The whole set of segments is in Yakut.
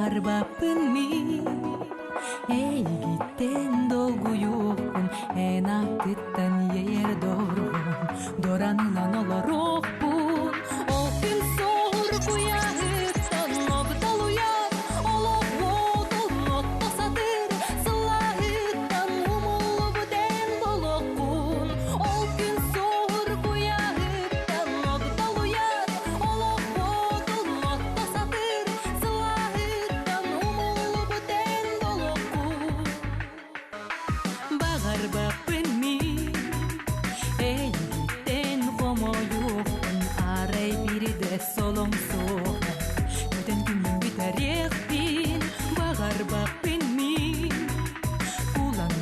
Баҕарбаппын мин эйигиттэн долгуйуохпун эн ааккыттан иэйэр дорҕоон дуоранынан олоруохпун Ол күн соһургуйаһыттан ногдолуйар олох уотун отто сатыыр сылааһыттан умуллубут эн болоххун Ол күн соһургуйаһыттан ногдолуйар олох уотун отто сатыыр сылааһыттан умуллубут эн болоххун Баҕарбаппын мин эйигиттэн хомойуохпун арай биридэ солом суоҕа көтөн күммүн бүтэриэхпин баҕарбаппын мин кулан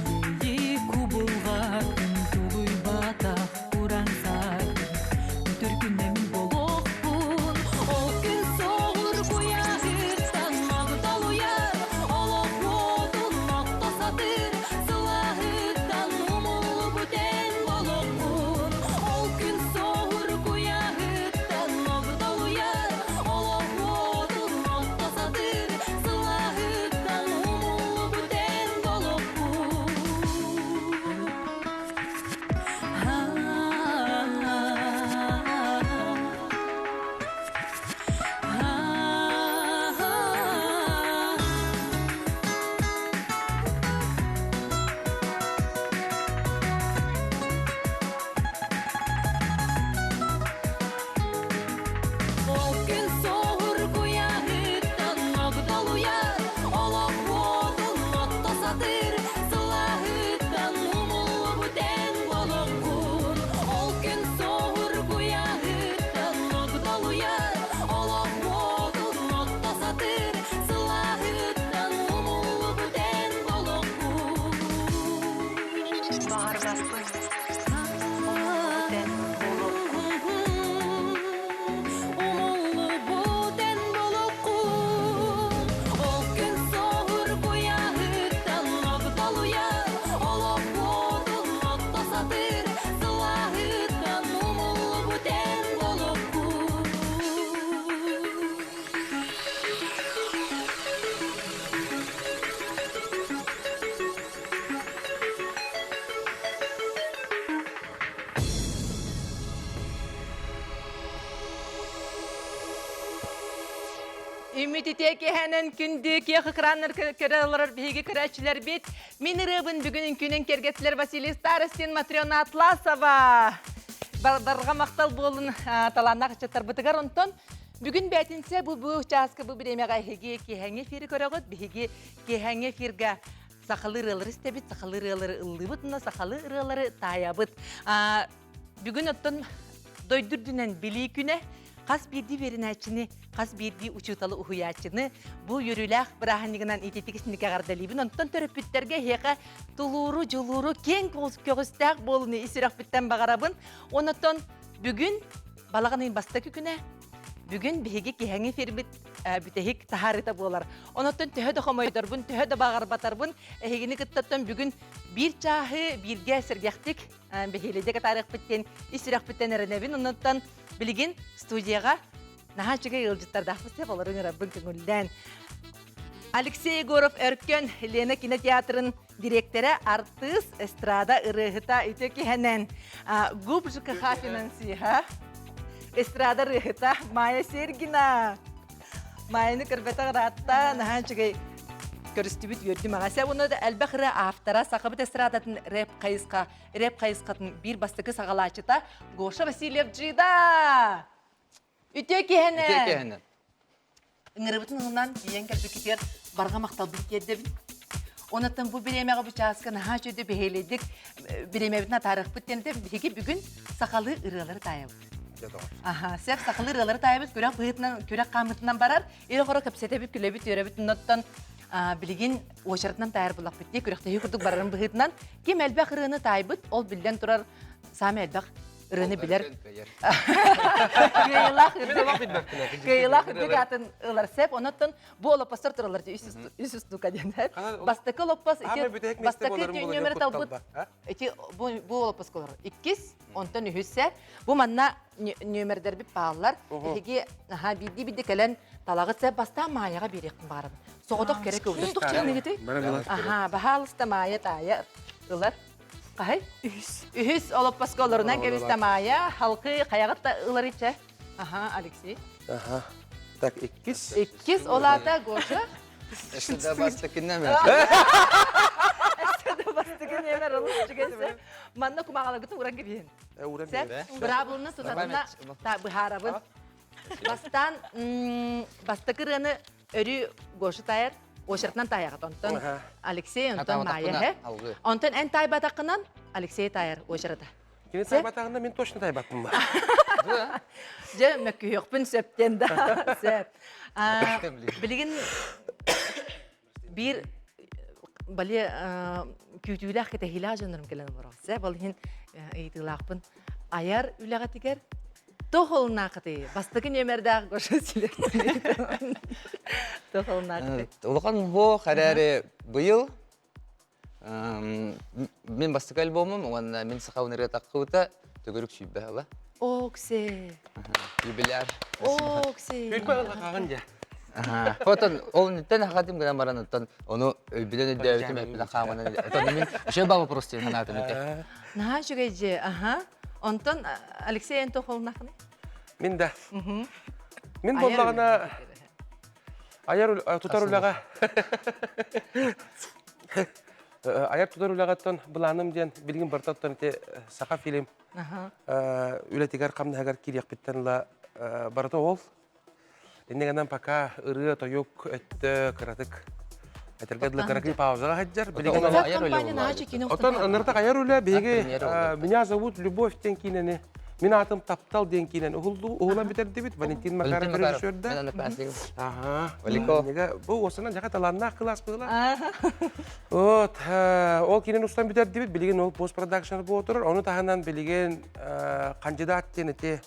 иэйи кубулҕатын тулуйбатах уран саатын өтөр күннэ мин буолуохпун ол күн соҕургуйаһыттан магдалуйар олох уотун отто сатыыр сылаһыттан умуллубут эн болоххун ол күн соҕургуйаһыттан магдалуйар олох уотун отто сатыыр сылаһыттан умуллубут эн болоххун Ол күн соһургуйаһыттан ногдолуйар, олох уотун отто сатыыр, сылаһыттан умуллубут эн болоххун. Ол күн соһургуйаһыттан ногдолуйар, олох уотун отто сатыыр, сылаһыттан умуллубут эн болоххун. Баҕарбаппын умуллубут эн буолуоххун. Умуллубут эн болоххун. Ол күн соһургуйаһыттан ногдолуйар, олох уотун отто сатыыр, сылаһыттан умуллубут эн болоххун. Үмүт итиэ киэһэнэн күндү киэх экраннар көрө олорор биһиги көрөөччүлэрбит. Мин ырыабын бүгүн үҥкүүнэн киэргэттилэр Василий Старостин, Матрена Атласова. Барҕа махтал буолун талааннаах ыччаттарбытыгар. Онтон бүгүн бээтинсэ бу бу чааска бу бириэмэҕэ эһиги киэһэҥҥи эфири көрөҕүт. Биһиги киэһэҥҥи эфиргэ сахалыы ырыалары истэбит, сахалыы ырыалары ыллыыбыт уонна сахалыы ырыалары таайабыт. Бүгүн оттон дойду үрдүнэн билии күнэ хас биирдии үөрэнээччини, хас биирдии учууталы уһуйааччыны бу үөрүүлээх бырааһынньыгынан ититик исиник эҕэрдэлиибин. Онтон төрөппүттэргэ эһиэхэ тулууру, дьулууру, киэҥ көҕүстээх буолууну ис сүрэхпиттэн баҕарабын. Онотон бүгүн балаҕан ыйын бастакы күнэ Бүгүн биһиги киһэҥи эфирбит бүтэһик таһаарыыта буолар. Онотон төһө да хомойдорбун, төһө да баҕарбатарбын, эһигини кыттаттан бүгүн биир чааһы бииргэ сэргэхтик бэһиэлэйдик атаарыахпыт диэн ис сүрэхпиттэн эрэнэбин. Оннуттан билигин студияҕа наһаа үчүгэй ыалдьыттардаахпыт сеп олорун ырабын көҥүллээн. Алексей Егоров Өркөн Лена кинотеатрын дириэктэрэ, артыыс, эстрада ырыаһыта үтүө киһэнэн ГУП ЖКХ финансиһа, эстрада ырыаһыта Майя Сергина. Майяны көрбөтөх ыраатта, наһаа үчүгэй көрүстүбүт үөрдүм аҕа. Сэ уонна да элбэх ырыа автора, сахабыт эстрадатын рэп хайысха, рэп хайысхатын биир бастакы саҕалааччыта Гоша Васильев Джида. Үтүө киһэнэ! Үтүө киһэнэ! Ыҥырыбытын ылынан тиийэн кэлбиккитигэр барҕа махталбын тиэрдэбин. Онон бу бириэмэҕэ бу чааска наһаа үчүгэй бэһиэлэйдик бириэмэбитин атаарыахпыт диэн биһиги бүгүн сахалыы ырыалары таайабыт. Аха, сөп сахалыы ырыалары таайабыт күрэх быһыытынан, күрэх хаамыытынан барар. Ирэ-хоро кэпсэтэбит, күлэбит, үөрэбит. Оннуттан билигин уочаратынан таайар буллахпыт дии, күрэхтэһии курдук барарын быһыытынан ким элбэх ырыаны таайбыт, ол биллэн турар саамай элбэх. ырыаны билэр. Кыайылаах Кыайылаах үрдүк атын ылар сеп. Онон бу олоппостор туралар үс устука диэн. Бастакы олоппос ити бастакы нүөмэр талбыт ити бу олоппоско олорор. Иккис, онтон үһүс сеп. Бу манна нүөмэрдэрбит бааллар. Эһиги аха биирдии-биирдии кэлэн талаҕыт сеп бастаан Маайаҕа биэриэхпин баҕарабын. Соҕотох кэрэ көбүтэ. Тух чыгыныгыты? Аха, баһаалыста Маайа таайа ылар. Хаһай? Үһүс. Үһүс олоппоско олорунан кэбистэ Маайа. Халкы хайаҕыт да ылар ичэ. Аха, Алексей. Аха. Так, иккис. Иккис, ол аата Гоша. Өссө да бастакыннан Өссө да бастакы нөмер олус үчүгэйсэ. Манна кумаҕаларгытын уран кэбиһин. Уран Сеп, быраабыланы тутатына та быһаарабын. Бастаан бастакы ырыаны өрүү Гоша таайар, очередынан таайаҕыт. Онтон Алексей, онтон Майя, Онтон эн таайбатаххынан Алексей таайар очерата. Кини таайбатаҕына мин точно таайбаппын ба. Дьэ, мөккүһүөхпүн сөп диэн да. Сөп. Билигин биир бали күүтүүлээх кэтэһиилээх дьоннорум кэлэн олорор. Сөп, ол иһин ыйытыылаахпын. Айар үлэҕитигэр Тохолнаахытый. Бастакы нүөмэрдээх Гоша Тохолнаахытый. Улахан хуох эрээри быйыл мин бастакы альбомум уонна мин саха ырыа таххыбыта төгүрүк сүүрбэ сыла. Оксе. Юбиляр. Оксе. Сүүрбэ сыла хаҕын дьэ. Отон ол инниттэн хатым гынан баран оттон ону өйбүнэн өйдөөбүтүм эппинэн хааманан отон мин еще ба вопрос диэн санаатым ити. Наһаа үчүгэй дьиэ, аха. Онтон Алексей эн тохолнахны? Мин да. Мин буоллаҕына айар тутар үлэҕэ айар тутар үлэҕэттэн былааным диэн билигин барытаттан ити саха фильм үлэтигэр хамнаһыгар киириэхпиттэн ыла барыта ол Иннигэнэн пока ырыа, тойук өттө кыратык этэргэ дылы кыракый паузаҕа сылдьар. Отон ыныртак айар үлэ биһиги Меня зовут Любовь диэн киинэни Мин аатым Таптал диэн киинэни уһулан бүтэрдибит. Валентин Макаров режиссерда. Ага. Бу уосанан жака талааннаах кылаас быыла. Вот, ол киинэни устан бүтэрдибит. Билигин ол постпродакшн буолар. Ону таһынан билигин кандидат диэн ити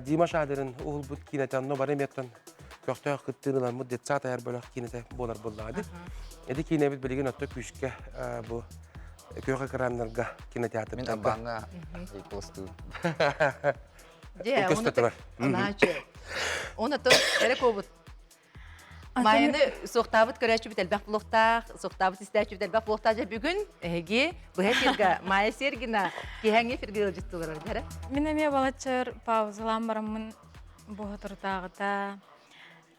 Дима Шадерин уһулбут киинэтэ онно бары эмиэттэн көхтөөх кыттыыны ыламмыт детсад айар бөлөх киинэтэ буолар буоллаҕа Эди киинэбит билигин отто күүскэ бу күөх экраннарга кинотеатрдарга. Мин Аббаҥҥа пластуу. Дьэ, оны Оны то эрэ кобут. Майаны суохтаабыт көрөөччүбүт элбэх булуохтаах, суохтаабыт истээччибит элбэх булуохтаах. Дьэ бүгүн эһиги быһа эфиргэ Майя Сергина киһэҥҥи эфиргэ ыалдьыттылар дэрэ. Мин эмиэ балачча паузалаан бараммын бу соторутааҕыта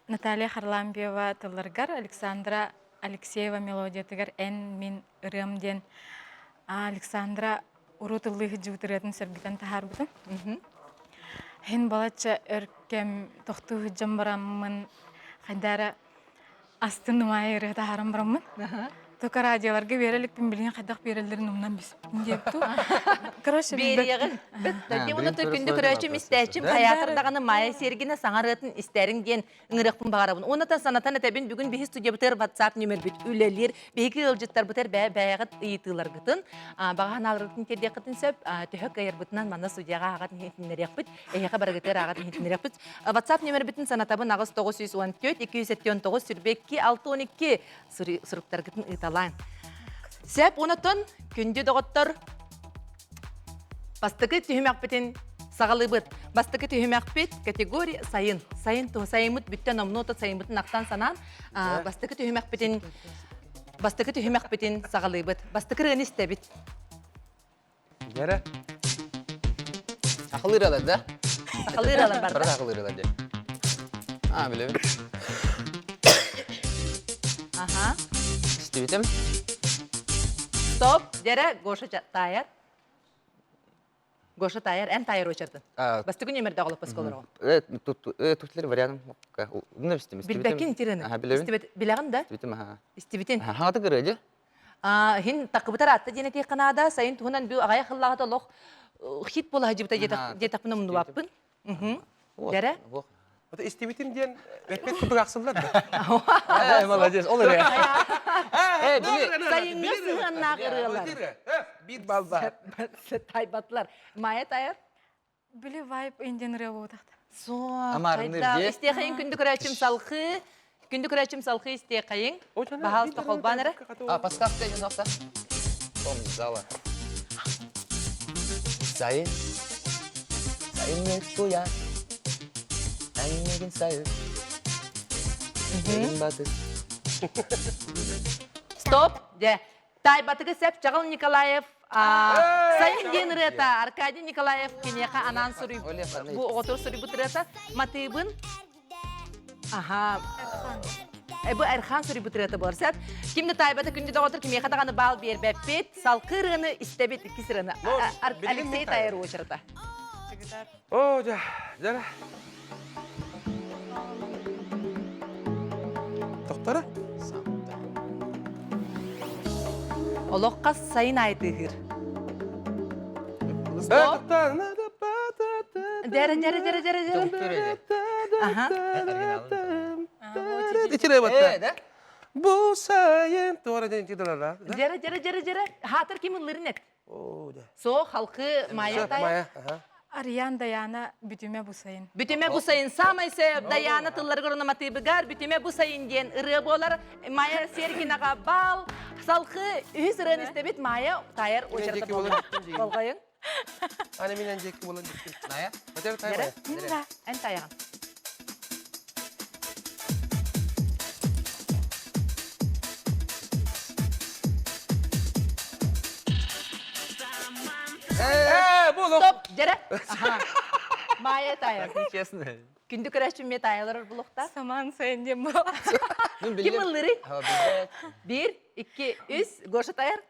Наталья Харлампьева тылларыгар Александра Алексеева мелодиятыгар «Эн мин ырыам» диэн Александра урут ыллыы сылдьыбыт ырыатын сөргүтэн таһаарбытым. Иһин балачча өр кэм тохтуу сылдьан бараммын хайдара астын нумаайа ырыа таһааран бараммын только радиоларга биэрэ иликпин билигин хайдах биэрэллэрин умнан биспин диэбиту. Короче, Биэриэҕин. Бэт, уна күндү көрөөчүм, истээччим, хайаатар даҕаны Майя Сергина саҥа ырыатын истээриҥ диэн ыҥырыахпын баҕарабын. Уонна санатан этэбин, бүгүн биһи студиябытыгар WhatsApp нүмербит үлэлиир. Биһиги ыалдьыттарбытыгар бэйэҕит ыйытыыларгытын, баҕа санааларгытын тиэрдиэххитин сөп. Төһө кыайарбытынан манна студияҕа ааҕан иһитиннэриэхпит. Эһиэхэ барыгытыгар ааҕан иһитиннэриэхпит. WhatsApp нүмербитин санатабын 8 914 279 22 612 суруктаргытын ыыталаан. Сөп, онотон күндү доҕоттор Бастакы түһүмэхпитин саҕалыыбыт. Бастакы түһүмэхпит категория сайын. Сайын туһу сайыммыт бүттэн омнуота сайыммытын ахтан санаан бастакы түһүмэхпитин бастакы түһүмэхпитин саҕалыыбыт. Бастакы ырыаны истэбит. Дьэрэ. Сахалыы ырыалар да? Сахалыы ырыалар бар. Бары сахалыы ырыалар дии. А, билэбин. Аха. Истибитим. Стоп, дьэрэ Гоша таайар. Гоша таайар, эн таайар очердын. Бастакы нүөмэрдээх олоппоско олороҕун. Тутлер вариантым. Умна истим. Билбэккин итирени. Аха, билэбин. Истибит, билэҕин да? Истибитим, аха. Истибитин. Хаҥата кырыа дьэ. Хин такыбытар атта диэн этиэх наада, сайын туһунан бу аҕайах хыллаҕата олох хит буола сылдьыбыта диэтэхпин умнубаппын. Дэрэ? Вот истибитим диэн эппит курдук ахсыллар да. Э, молодец, ол эрэ. Э, били Сайыҥҥы сыһыаннаах ырыалар. Биир балл баар. Тайбатылар. Майя тайар? Били вайп индиан ырыа буолбатахта. Суох. Амарыныр Хайдах. дии. Истиэхэйин күндү көрөөччүм салхыы. Күндү көрөөччүм салхыы истиэхэйин. Баһаалыста холбоон эрэ. А, подставка не ноқта. Помню, зала. Сайын. Сайын куя. Әннегин сайын. Сайын батыс. Стоп. Дьэ. Таайбатыгы сеп Чаҕыл Николаев Сайын диэн ырыата Аркадий Николаев киниэхэ анаан суруй бу оҕотур суруйбут ырыата матыыбын аха бу Эрхан суруйбут ырыата буолар сеп ким да таайбата күндү доҕотор кимиэхэ даҕаны баал биэрбэппит салкы ырыаны истэбит иккис ырыаны Алексей Тайыр уочарата О, дьэ, дьэ. Тохтора? Олох хас сайын аайы тыаһыыр. Дэрэ, дэрэ, дэрэ, дэрэ, дэрэ. Аха. Итирэ батта. Бу сайын туора ден тидалара. Дэрэ, дэрэ, дэрэ, дэрэ. Хаатыр ким ыллырын эт. Оо, дэ. Со халкы Майя Тая. Майя, аха. Ариян Даяна бүтүмэ бу сайын. Бүтүмэ бу сайын самай сөп Даяна тылларыгар ономатыыбыгар бүтүмэ бу сайын диэн ырыа буолар. Майя Сергинаға бал. Салхы үһүс ырыаны истэбит Майя Тайар очерта буолар. Болҕойуҥ. Аны минен жеки болан жеки. Ная? Батер тай Мин Эн тайаҕын. Э, бу лох. Стоп, дьэрэ. Аха. Майя Тайар. Честно. Күндү көрөөччүм ме таайалар булуохтаах. Саман сайын диэн буолар. Ким ыллырый? Биир, икки, үс. Гоша Тайар.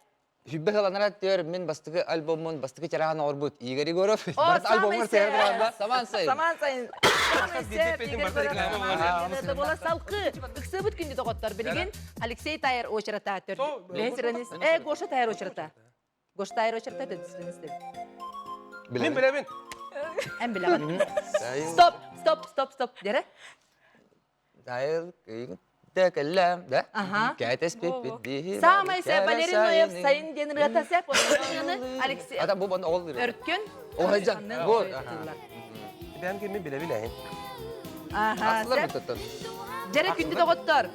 Хүббэ хыланара түөр мин бастыкы альбоммун бастыкы чарахан оҕорбут Игорь Егоров. О, Барыт альбоммун самый сыһар сеп. баранба. Саман сайын. Саман сайын. Самай сеп. Игорь Егоров. Это була салкы. Ыксыбыт күндү доҕоттор. Билигин Алексей Тайар очерата төр. Бэһис Э, Гоша Тайар очерата. Гоша Тайар очерата төрдүс Мин билэбин. Эн билэҕин. Стоп, стоп, стоп, стоп. Дэрэ. Дайыл кыйын кэллэм да. Аха. Кәтеспеппит биһи. Самай сеп Валерий Ноев сайын диэн ырыата сеп. Оны Алексей Ата бу бан оҕол ырыа. Өркөн. О, хайжан. Бу. Бэм ким мин билэбин эһин. Аха. Асылар Сеп. буттан. Дьэрэ күндү доҕоттор.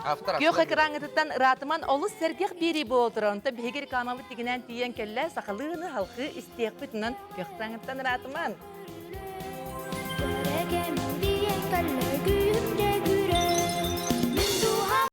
Автор. Күөх экраҥҥытыттан ыраатыман олус сэргэх биэрии буола турар. Онтон биһиги рекламабыт тигинээн тиийэн кэллэ. Сахалыыны халқы истиэхпит онон күөх экраҥҥыттан ыраатыман. Кэрэкэм тиийэн кэллэ күүһүм дьэ күүрэ Мин дууһам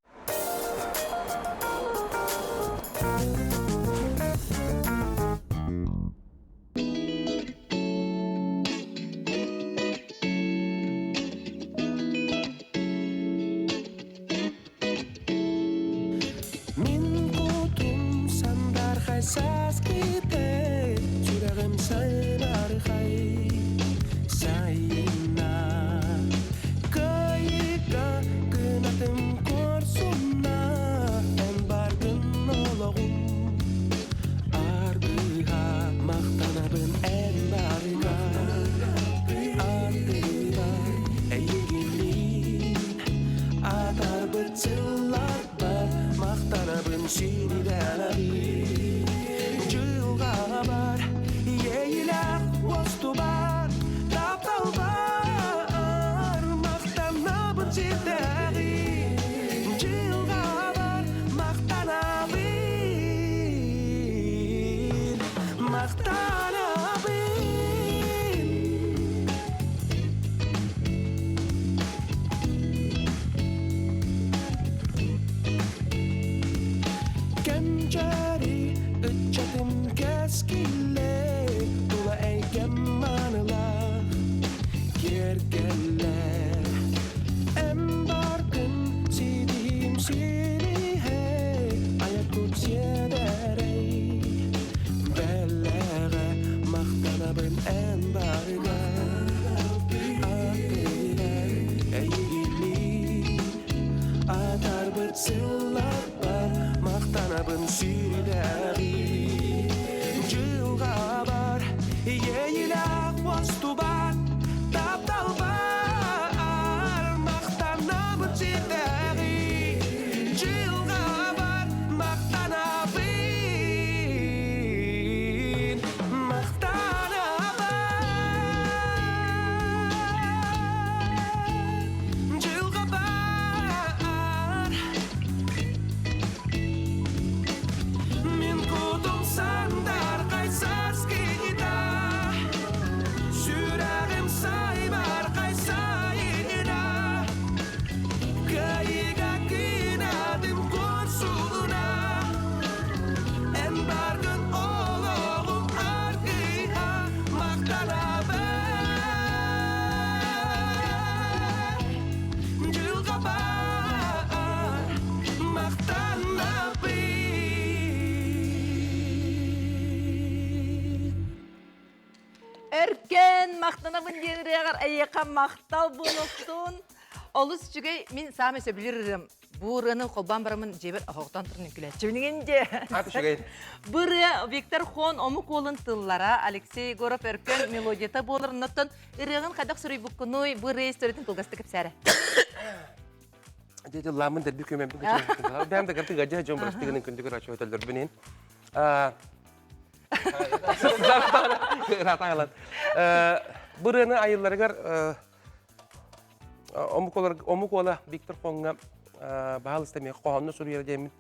Мин кутум сандархай саас ките, сүрэҕим сайнархай сайына. Кыайыга кынатым куорсуна, эн баргын олоҕум аргыга махтанабын эн барыга. Ардыгар эйигинниин атарбыт сылларбар махтанабын сирдэнэбин. Дьылҕа бар, иэйилээх уостубар, тапталбар махтанабын сирдээҕи. Дьылҕа бар, махтанабын, махтанабын. Кэнчээри ыччатым кэскиллэ, тула эйгэм маанылаах киэргэллэр. Эн баргын ситиһиим силиһэ, айар-кут сиэдэрэй. Бэлэҕэ махтанабын эн барыга. Аттыгар эйигинниин атарбыт сылларбар махтанабын сирдээҕи. Дьылҕа бар, иэйилээх уостубат, тапталбар махтанабын сирдээҕи. Дьылҕа бар, махтанабын. Махтанабын диэн ырыаҕар эйиэхэ махтал буолуохтун. Олус үчүгэй мин саамай сөбүлүүр ырыам. Бу ырыаны холбоон бараммын дьиэбэр оһоҕтон туран үҥкүлээччибин дьэ. Ат үчүгэй. Бу ырыа Виктор Хон омук уолун тыллара, Алексей Егоров өркөн мелодията буолар. Оннуттан ырыаҕын хайдах суруйбуккунуй, бу ырыа историятын кылгастык кэпсээрэ. Дьэ дьыллааммын дэрби күөмэммин күчү. Бэйэм да кыртыга дьэ дьон бырастыгынан күндүгөр ачуо төллөрбүн иһин. Бу ырыаны айылларыгар омук уола Виктор Хоҥҥа баһаалыста миэхэ хоһоонно суруйар диэммин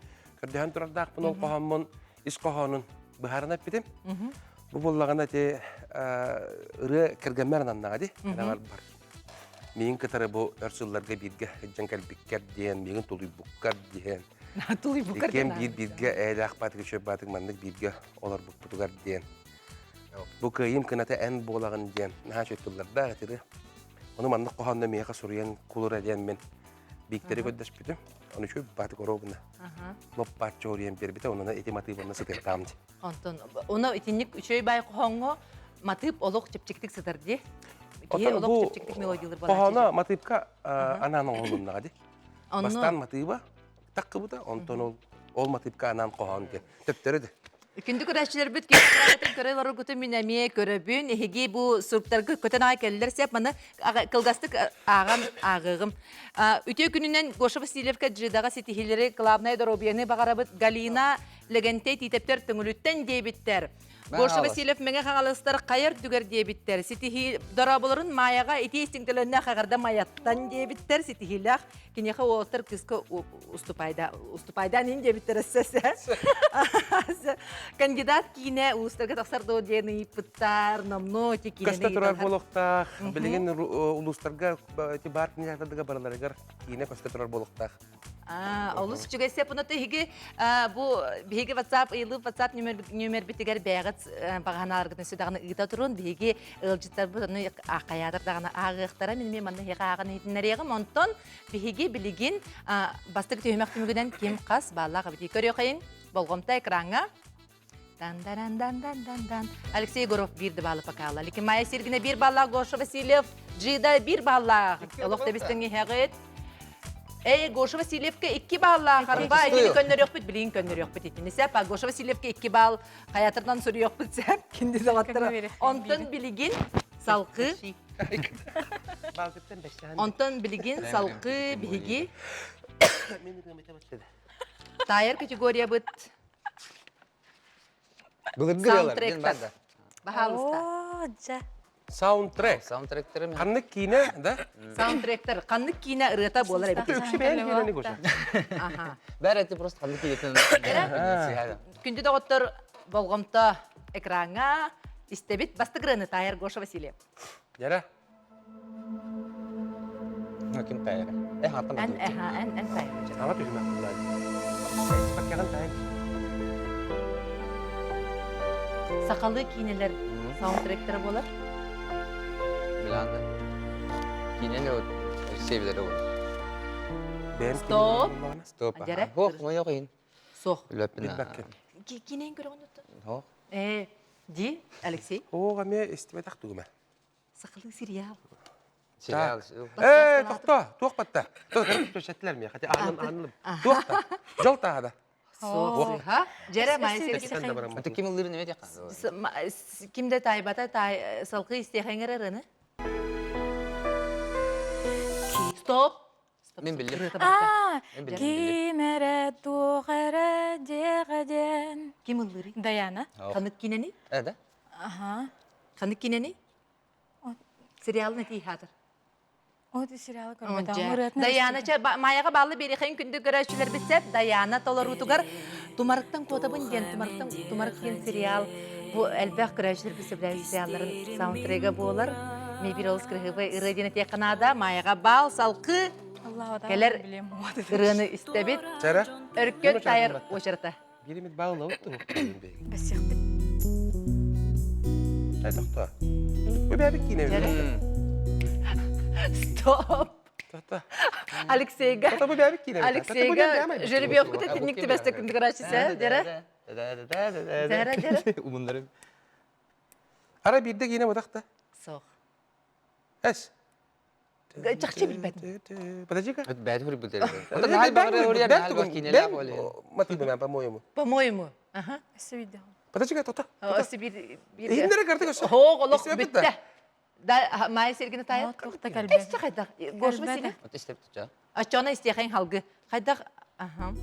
көрдөһөн турардаахпын ол хоһооммун ис хоһоонун быһааран эппитим. Бу буоллаҕына ити ырыа кэргэммэр ананнаҕа дии бар. Миигин кытары бу өр сылларга бииргэ сылдьан кэлбиккэр диэн, миигин тулуйбуккар диэн. Тулуйбуккар Иккиэн биир бииргэ ээлээх баатык үчүгэй баатык маннык бииргэ олорбуппутугар диэн. Бу кыайыым кыната эн буолаҕын диэн наһаа үчүгэй тыллардаах этири. Ону маннык хоһоонно миэхэ суруйан кулура диэн мин Бииктэри көрдөспүтүм. Ону үчүгэй баатык оруобуна. Лоп-бааччы оруйан биэрбитэ, онон ити матыыбанна сытыахтаам дии. Онтон ону итинник үчүгэй баай хоһооҥҥо матыып олох чэпчэкитик сытар дии. Киһи олох чэпчэкитик мелодиялар буолааччы. Хоһооно матыыпка анаан оҥоһулуннаҕа дии. Бастаан матыыба таккыбыта, онтон ол ол матыыпка анаан хоһоон диэн. Төптөрү да. Күндү көрөөччүлэрбит киһи көрө олороргутун мин эмиэ көрөбүн. Эһиги бу суруктарга көтөн аҕай кэллэр сеп маны кылгастык ааҕан ааҕыаҕым. Үтүө күнүнэн Гоша Васильевка Джидаҕа ситиһиилэри главное доруобуйаны баҕарабыт Галина Лэгэнтэй Тиитэптэр Төҥүлүттэн диэбиттэр. Гоша Васильев Мэҥэ Хаҥаластар хайа үрдүгэр диэбиттэр. Ситиһии дорооболорун Майаҕа итии истиҥ төлөннөөх эҕэрдэ Майаттан диэбиттэр. Ситиһиилээх киниэхэ уолаттар кыыска уступайда уступайдаан ин диэбиттэр өссө Кандидат киинэ улуустарга тахсар дуо диэн ыйыппыттар. Номнуо ити киинэни Көстө турар буолуохтаах. Билигин улуустарга ити баар кинотеатрдарга барыларыгар киинэ көстө турар буолуохтаах. Олус үчүгэй сеп онно биһиги бу биһиги WhatsApp ыйылыы WhatsApp нүмербитигэр бэйэҕит баҕаһаналаргытын сүдэҕини ыыта турун биһиги ыалдьыттарбыт ону хайаатар даҕаны ааҕыахтара мин эмиэ манна эһиэхэ ааҕан иһитиннэриэҕим онтон биһиги билигин бастакы түһүмэх түмүгүнэн ким хас бааллаах эбитий көрүөххэйиҥ болҕомто экраҥҥа Дан-дан-дан-дан-дан-дан. Алексей Егоров биир да баалы покаала. Ликин Майя Сергина биир баллаах, Гоша Васильев Джида биир баллаах. Олох тэбистэн иһэҕит. Эй, Гоша Васильевка икки баллаах. Арба, итини көннөрүөхпүт, билигин көннөрүөхпүт итини сеп. А Гоша Васильевка икки балл хаятырдан суруйуохпут сеп. Кинди доҕоттор. Онтон билигин салкы. Онтон билигин салкы биһиги. Таайар категориябыт Былыргы ырыалар диэн бар да. Баһаалыста. Оо, дьэ. Саундтрек. Саундтректары мен. Ханнык киинэ, да? Саундтректер. Ханнык киинэ ырыата буолар эбит. Үксү бэйэн киинэни Гоша. Аха. Бәрі это просто ханнык киинэтин Күндү доҕоттор болҕомто экраҥҥа истэбит бастакы ырыаны таайар Гоша Васильев. Дьэрэ. Ким тайара? Э, хаттан Эн, эха, эн, эн тайар. Ама түһүмэх буллаа. Паккаҕын тайын. Сахалыы киинэлэр саундтректара буолар. Биланда. Киинени вот Алексей билэр ол. Стоп. Стоп. Дьэрэ. Хох, мойох иһин. Суох. Үлэппин. Билбэккин. Киинен көрөҕүн оттон? Хох. Э, ди, Алексей. Оҕ эмиэ истибэтэх тугума. Сахалыы сериал. Сериал. Ээ, тохто, туох батта? Төшеттилер миэхэ. Аанын аанын. Туох та? Жол таада. Суох. Дьэрэ Майя Это ким ыллырын эбит яха? Ким да таайбата таай салгыы истиэхэҥэр ырыны. Стоп. Мин биллим. Аа, ким эрэ туох эрэ диэҕэ диэн. Ким ыллырый? Даяна. Ханнык кинени? Э, да? Аха. Ханнык кинени? Сериалын этии хаатыр. О, сериалы көрбөтөҕүм. Даяна чэ Майаҕа бааллы биэриэхэйин күндү көрөөччүлэрбит сеп Даяна толоруутугар Тумарыктан куотабын диэн Тумарыктан Тумарык диэн сериал бу элбэх көрөөччүлэрбит сөбүлээбит сериалларын саундтрека буолар. Мебир олус кырыһыбай ырыа диэн этиэххэ наада. Майаҕа баал салкы кэлэр ырыаны истэбит. Чара. Өркөн тайар уочарата. Биримит бааллабыт туһук. Бэсиэхпит. Ай тохтоо. Бу бэбик киинэ. Стоп. Тохтоо. Алексейга. Тохтоо бу бэбик киинэ. Алексейга жеребьевку тэтинник түбэстэ күндүгэраччыса дэрэ. Дэрэ дэрэ. Умуннарым. Ара биирдэ киинэ бутахта. Сох. Эс. Чахчы билбэтим. Подожди-ка. Бэт хурбут Это наһаа баҕара уруйар наһаа бах кинелээх ол. Матыыбын, по-моему. По-моему. Ага. Өссө видео. Подожди-ка, тота. Өссө бир бир. Иһиннere картык өссө. Хоох олох бүттэ. Да, Майя Сергеевна таайар. Туохта кэлбэт. Эсче хайдах? Гоша Василий. Вот истеп туча. Аччоона истиэхэйин халгы. Хайдах? Аха.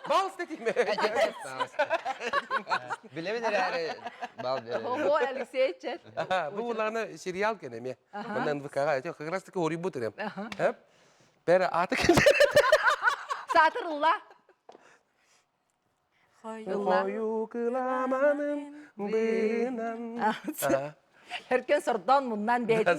Бал стетиме. Билебин эрээри бал берер. Ого, Алексей чер. Бу улаана сериал кенеме. Манна НВК-га эти как раз таки орибут эрем. Бәрі аты Саатыр ылла. Хойуу кыламаным бынан. Өркөн сордон муннан бэйэтин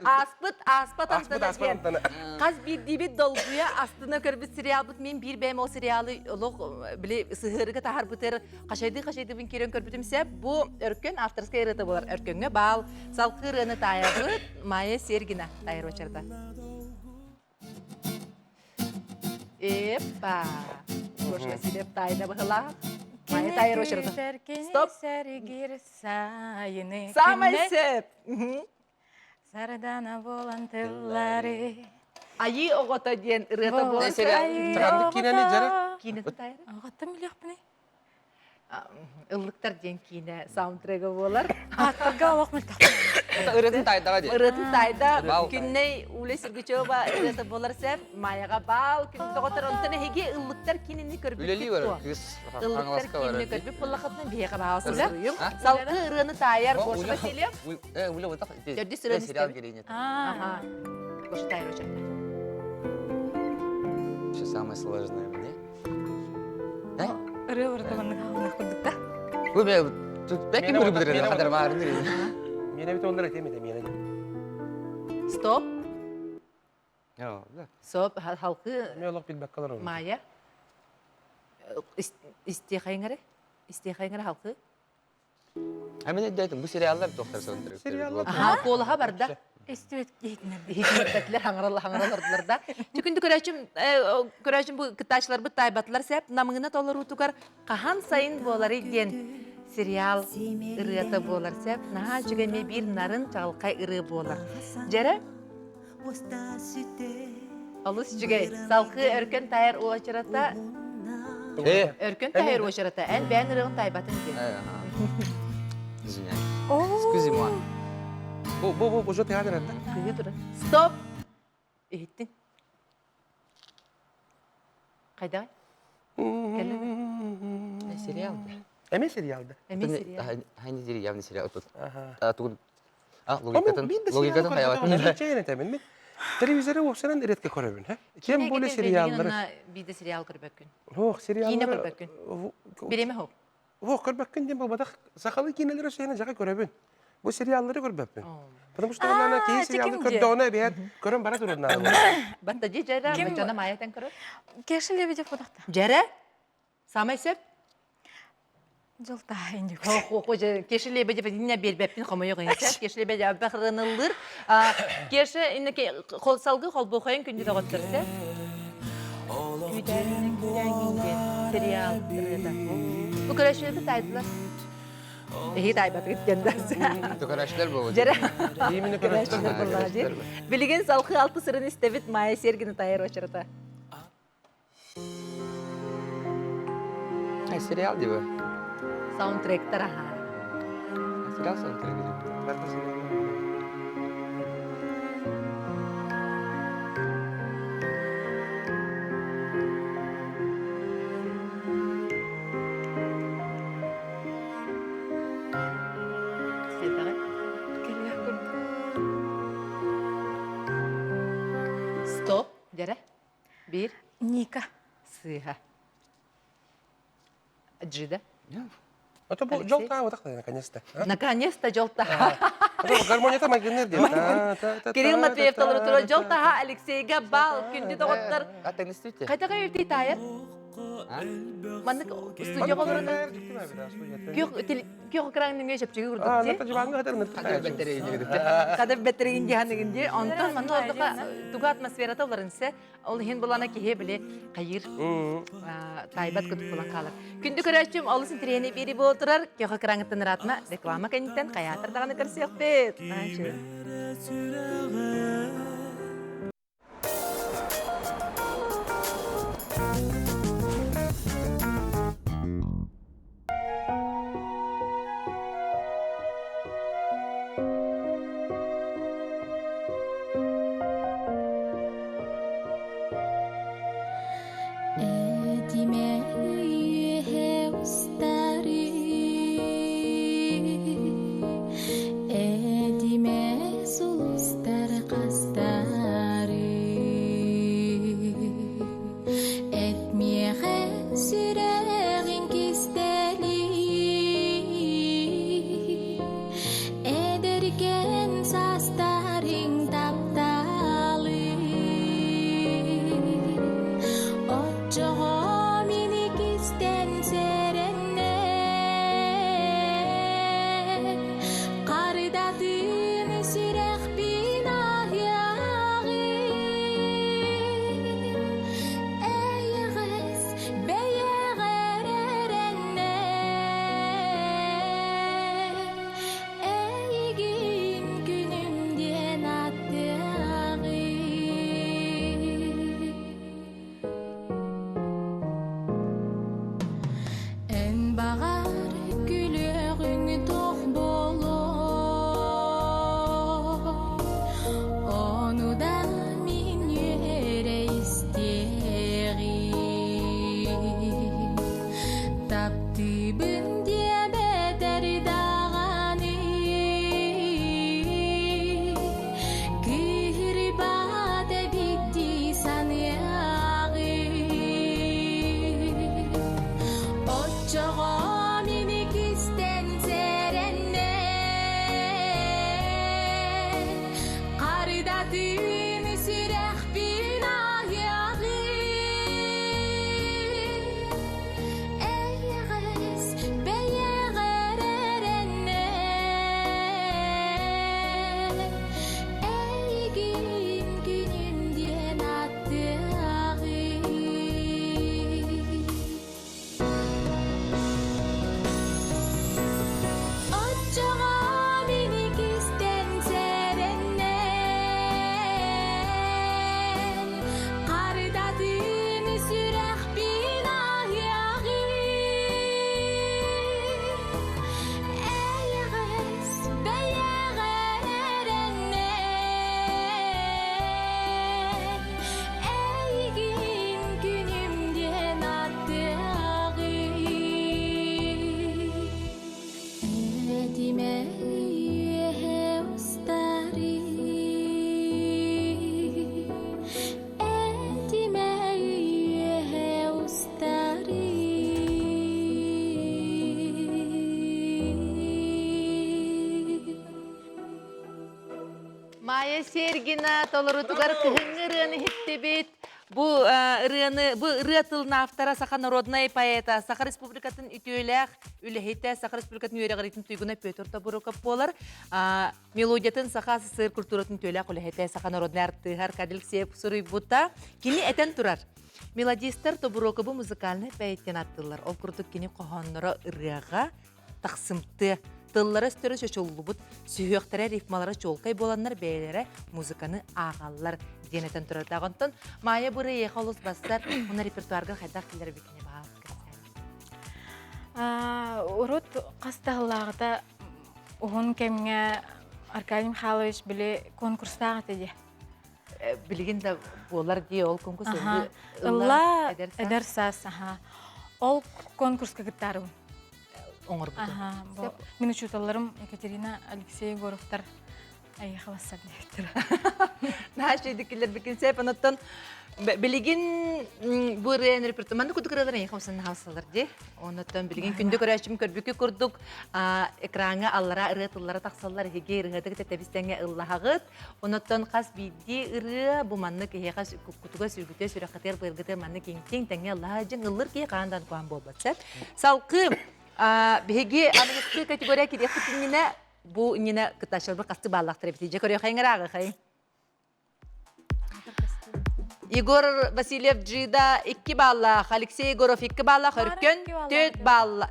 Ааспыт ааспат антана Хас биирдиибит долгуйа астына көрбүт сериалбыт мен биир бэйэм ол сериалы олох били сыһыарыга таһарбытыр хашайды хашайдыбын киирэн көрбүтүм сеп бу өркөн авторскай ырыата болар өркөҥҥө баал салкы ырыаны таайабыт Майя Сергина тайыр очерда Эппа! Гош Васильев тайна быһылаах. Майя тайыр очерда. Стоп! Самай сөп! Сардана болан тыллары. Айыы оҕото диэн ырыата буолан Саганнык киинэни дьара? Киинэтин тайыры? Оҕоттон билиэхпиний? Ыллыктар диэн киинэ саундтрega буолар. Ааттарга олох мөлтөх. Ырыатын тайдаға дии. Ырыатын тайда Күннэй Уля Сергучева ырыата буолар сеп. Майаға баал күн тоҕотор онтон эһиги ыллыктар киинини көрбүт Үлэлии барар кыыс Ыллыктар Хаҥаласка барар киинини дии. көрбүт буоллахытына биһиэхэ баҕа суруйум. Салгыы ырыаны таайар Гоша Васильев. Уля вот Төрдүс ырыаны сериал истэбит. героиня. Ага. Гоша таайар очерта. Что самое сложное мне? Ырыа барыта маннык хаалынах курдук да. Бу бе тут бэки бүрү бүтүрэн хатар маарын Миэнэ бит олар этем этем миэнэ. Стоп. Стоп. Халкы Мен олох билбэккалар ол. Майя. Истиэхэйиҥэре? Истиэхэйиҥэре халкы? Мен өйдөөтүм бу сериаллар тохтор сонтур. Сериаллар. Аха, куолаһа барда. Истибит иһитинэр. Иһитинэрбэтилэр, хаҥаралла хаҥараллардылар да. Түкүндү көрөөчүм, көрөөчүм бу кыттааччыларбыт таайбатылар сеп намыына толоруутугар хаһан сайын буоларый диэн сериал ырыата буолар сеп. Наһаа үчүгэй эмиэ биир нарын чаҕылхай ырыа буолар. Дьэрэ Олус үчүгэй. Салгыы Өркөн таайар уочарата Өркөн таайар уочарата эн бэйэн ырыаҕын таайбатын диэн. Извиняюсь. Excusez-moi. Бу бу бу уже театр эрдэ. Кыһыы турар. Стоп! Иһиттин. Хайдаҕай? Кэллин. Сериал да. Эми сериал да. Эми сериал. Хайни дири явный сериал тут. Ага. Тугун А, логикатын, логикатын хайабатын. Чейин этемин ми? Телевизоры уопсанан редко көрөбүн, хэ? Кем более сериаллары. Биде сериал көрбөккүн. Ох, сериаллары. Киинэ көрбөккүн. Биреме хоп. Ох, көрбөккүн диэн болбатах. Сахалы киинелери сөйнө жака көрөбүн. Бу сериаллары көрбөппүн. Потому что оларна киһи сериалы көрдөҕүнэ бэйэт көрөн бара турар наада. Батта же жара, жана маятан көрөр. Кеша Лебедев бодахта. Жара? Самай сөп? Дьолтаа индюк. Кеша Лебедев инне биэрбэппин хомойо гынса. Кеша Лебедев бахырыныллыр. Кеша иннеке хол салгы холбохойун күндү доҕотторсе. Күүтээҥҥин күүтээҥҥин диэн сериал ырыата. Бу көрөөччүлэрбит таайдылар. Эһи таайбатыгыт диэн да. Көрөөччүлэр буолуо. Дьэрэ. Именно көрөөччүлэр буоллаҕа дии. Билигин салгыы алты сырын истэбит Майя Сергина тайар очерата. Сериал диба. Саундтректер аха. Сериал саундтрек Стоп, дьэрэ. Биир. Ника. Сыыһа. Джида. А то бу жолтаа вот так наконец-то. Наконец-то жолтаа. Гармонията майгынныр диэн. Кирилл Матвеев толору жолтаха Алексейга бал күндү доҕоттор. А теңнестите. Қайтаға өйдей тайыр? Маннык студияҕа олорон күөх экран нөҥүө чэпчэки курдук дии. Хадыр бэттеригин диһаныгын дии. Онтон манна ордука туга атмосферата олорунса, ол иһин булана киһи били хайыр таайбат кутук булан хаалар. Күндү көрөөччүм, олус интэриэһинэй биэри буола турар. Күөх экраҥыттан ыраатма реклама кэнниттэн хайаатар даҕаны көрсүөхпүт. Этимэ үөһэ устары Этимэ сулустар хастары Эт миэхэ сүрэҕиҥ кистэлин Эдэркэн саастарыҥ тапталын Оччоҕо мин иккистэн сэрэннэ Харыдатын сүрэхпин аһыаҕын Эйэҕэс бэйэҕэр эрэннэ Эйигин күнүм диэн ааттыаҕым. Эн баҕар күлүөҕүҥ туох буолуой, ону да мин үөрэ истиэҕим. Таптыыбын диэбэтэр даҕаны Кыыһырбат эбит дии саныаҕым. Оччоҕо мин иккистэн сэрэннэ Харыдатын сүрэхпин аһыаҕым. Эйэҕэс бэйэҕэр эрэннэ Эйигин күнүм диэн ааттыаҕым. Оччоҕо мин иккистэн сэрэннэ Харыдатын сүрэхпин аһыаҕым. Эйэҕэс бэйэҕэр эрэннэ Эйигин күнүм диэн ааттыаҕым. Этимэ үөһэ устары Этимэ үөһэ устары Майя Сергина толорутугар кыһыҥҥы ырыаны иһиттибит. Бу ырыаны, бу ырыа тылын автора саха народнай поэта, Саха Республикатын үтүөлээх үлэһитэ, Саха Республикатын үөрэҕириитин туйгуна Петр Тобуруков буолар. Мелодиятын Саха СССР культуратын үтүөлээх үлэһитэ, саха народнай артыыһа Аркадий Алексеев суруйбута. Кини этэн турар. Мелодистар Тобуруокабы музыкальнай поэт диэн ааттыыллар. Ол курдук кини хоһоонноро ырыаҕа тахсымтыа. Тыллара-өстөрө чочуллубут, сүһүөхтэрэ, рифмалара чуолкай буоланнар бэйэлэрэ музыканы ааҕаллар диэн этэн турардаах. Онтон Майя бу ырыа олус бассар, уна репертуарга хайдах киллэр бикини баҕа Урут хас да сыллааҕыта уһун кэмҥэ Аркадий Михайлович били конкурстаах этэ дии. Билигин да буолар дии ол конкурс ылла эдэр саас ол конкурска кыттаарыбын оҥорбутум. Мин учууталларым Екатерина Алексей Егоровтар эйиэхэ бассар диэбиттэр. Наһаа үчүгэйдик киллэрбиккин сөп. Онуттан. Билигин бу ырыа репертуар маннык курдук ырыалар эйиэхэ умсан хаалсалар дии. Оннуттан билигин күндү көрөөччүм көрбүккү курдук экраҥҥа аллара ырыа тыллара тахсаллар эһиги ырыаһытыгыт тэбис-тэҥҥэ ыллаһаҕыт. Оннуттан хас биирдии ырыа бу маннык эһиэхэ куккутуга сүргүтэ сүрэххитигэр быаргытыгар маннык иҥтиҥ тэҥҥэ ыллаһа дьиҥ ыллыр киһи хаан даҕаны куһаҕан буолбат сөп. Салгыы биһиги аныгыскы категория кириэхпит иннинэ бу иннинэ кыттааччыларбыт хастыы бааллаахтар эбитий? Дьэ көрүөххэйиҥ эрэ ааҕыахайыҥ. Егор Васильев Джида 2 баллаах, Алексей Егоров 2 баллаах, Өркөн 4 балла.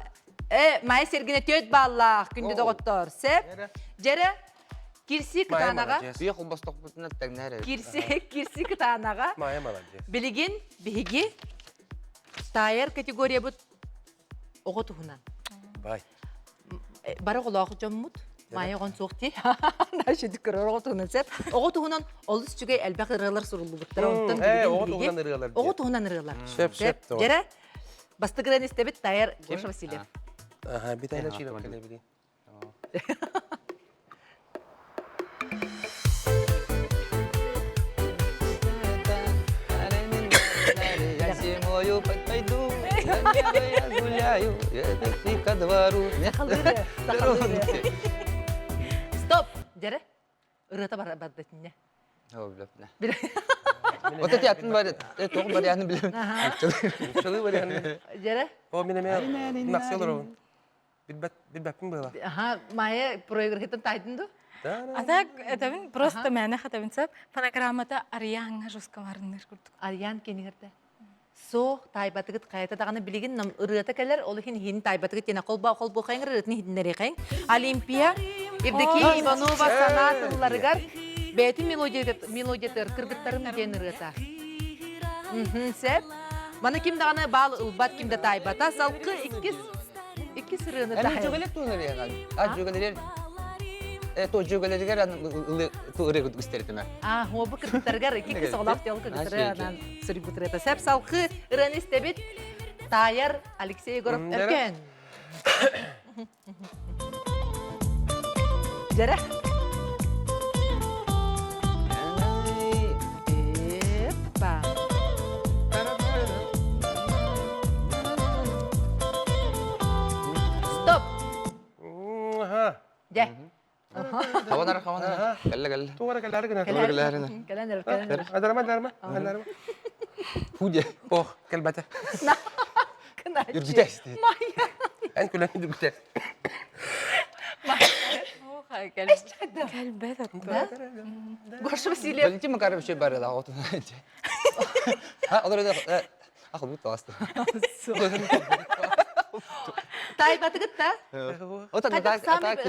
Э, Майя Сергина 4 баллаах, күндү доҕоттоор. Сеп. Дьэрэ, кирси кытаанаҕа. Бүйэ холбостохпутуна тэҥнээр. Кирси, кирси кытаанаҕа. Майя молодец. Билигин биһиги таайар категориябыт оҕо туһунан. Бай. Бары оҕолоох дьоммут. Майя оҕон суох дии. Дальше көрөр оҕо туһунан сөп. Оҕо туһунан олус үчүгэй элбэх ырыалар суруллубуттара. Онтон оҕо туһунан ырыалар. Оҕо туһунан ырыалар. Сөп, сөп. Дьэрэ, бастакы истэбит Тайар Гоша Васильев. Аха, битайна чилеп кэлебили. Я зимою пойду, я гуляю, я ко двору. Стоп! Дьэрэ, ырыата бардатинне. Вот эти атын бар, тоҕу барыаны билем. Чылы барыаны. Дьэрэ? О, мен эме нақсы олоробун. Билбэт, билбэппин быала. Аха, Майя проигрыхыттан таайдын ду? А так, этабин просто мээнэ хатабын сөп. Фонограммата Арыйааҥҥа жестко марынныыр курдук. Арыйаан кенигерде. Суох, таайбатыгыт хайата даҕаны билигин нам ырыата кэлэр, ол иһин иһин таайбатыгыт диэн холбоо холбуохайын ырыатын иһитиннэриэхэйин. Олимпия Евдокия Иванова санаа тылларыгар бэйэтин мелодиятыгар кыргыттарым диэн ырыата. Сөп. Маны ким даҕаны баал ылбат, ким да таайбата. Салкы иккис иккис ырыаны таайар. Дьүгэлэр туһунан А дьүгэлэр то дьүгэлэригэр ырыа курдук истэритимэ. А, хуобу кыргыттарыгар икки кыз оҕолоох дьол кыргыттары анаан суруйбут ырыата. Сөп салкы ырыаны истэбит. Таайар Алексей Егоров Өркөн. Дьэрэ. Эппа. Стоп. Дьэ. Хаванар, хаванар. Кэллэ, кэллэ. Тугара кэллэри гына. Тугара кэллэри гына. Кэлэн эрэр, кэлэн эрэр. Адарма, адарма, адарма. Фу де. Ох, кэлбэтэ. Үргүтэ. Майя. Эн күлэн үргүтэ. Кэлбэт Да? Гоша Васильев. Валентин Макарович барыла отун. Ha, олор Ах, бу таасты. Тайбатыгыт да? Отон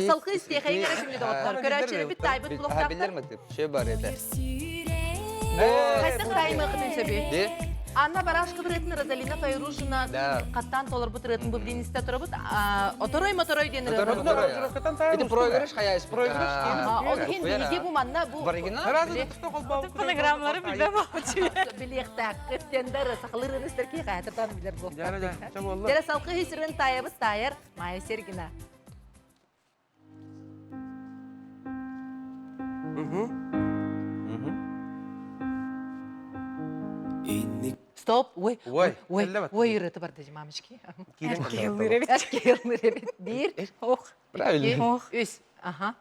Салкы истиэхэйин эрэ күнү доҕоттор. Көрөөччүлэрбит тайбыт булуохтаахтар. Биллер матып. Шö бар это. Хайдах таймыахытын сөбүй? Анна Барашкова ырыатын Розалина Файрушина хаттаан толорбут ырыатын бу билин истэ турабыт. Оторой моторой диэн ырыа. Это проигрыш хаяйс. Проигрыш. Ол иһин биһиги бу манна бу Фонограммалары билбэм билиэхтээххит тендер сахалыы ырыаны истэр киһи хаһаатыртан билэр буолуохтаах. Дьэрэ салгыы сирин таайабыт таайар Майя Сергина. Стоп, ой, ой, ой, ой, ырыты барды мамочки. Эркиһыллыр эбит. Биир, ох, Правильно. Үс, ага.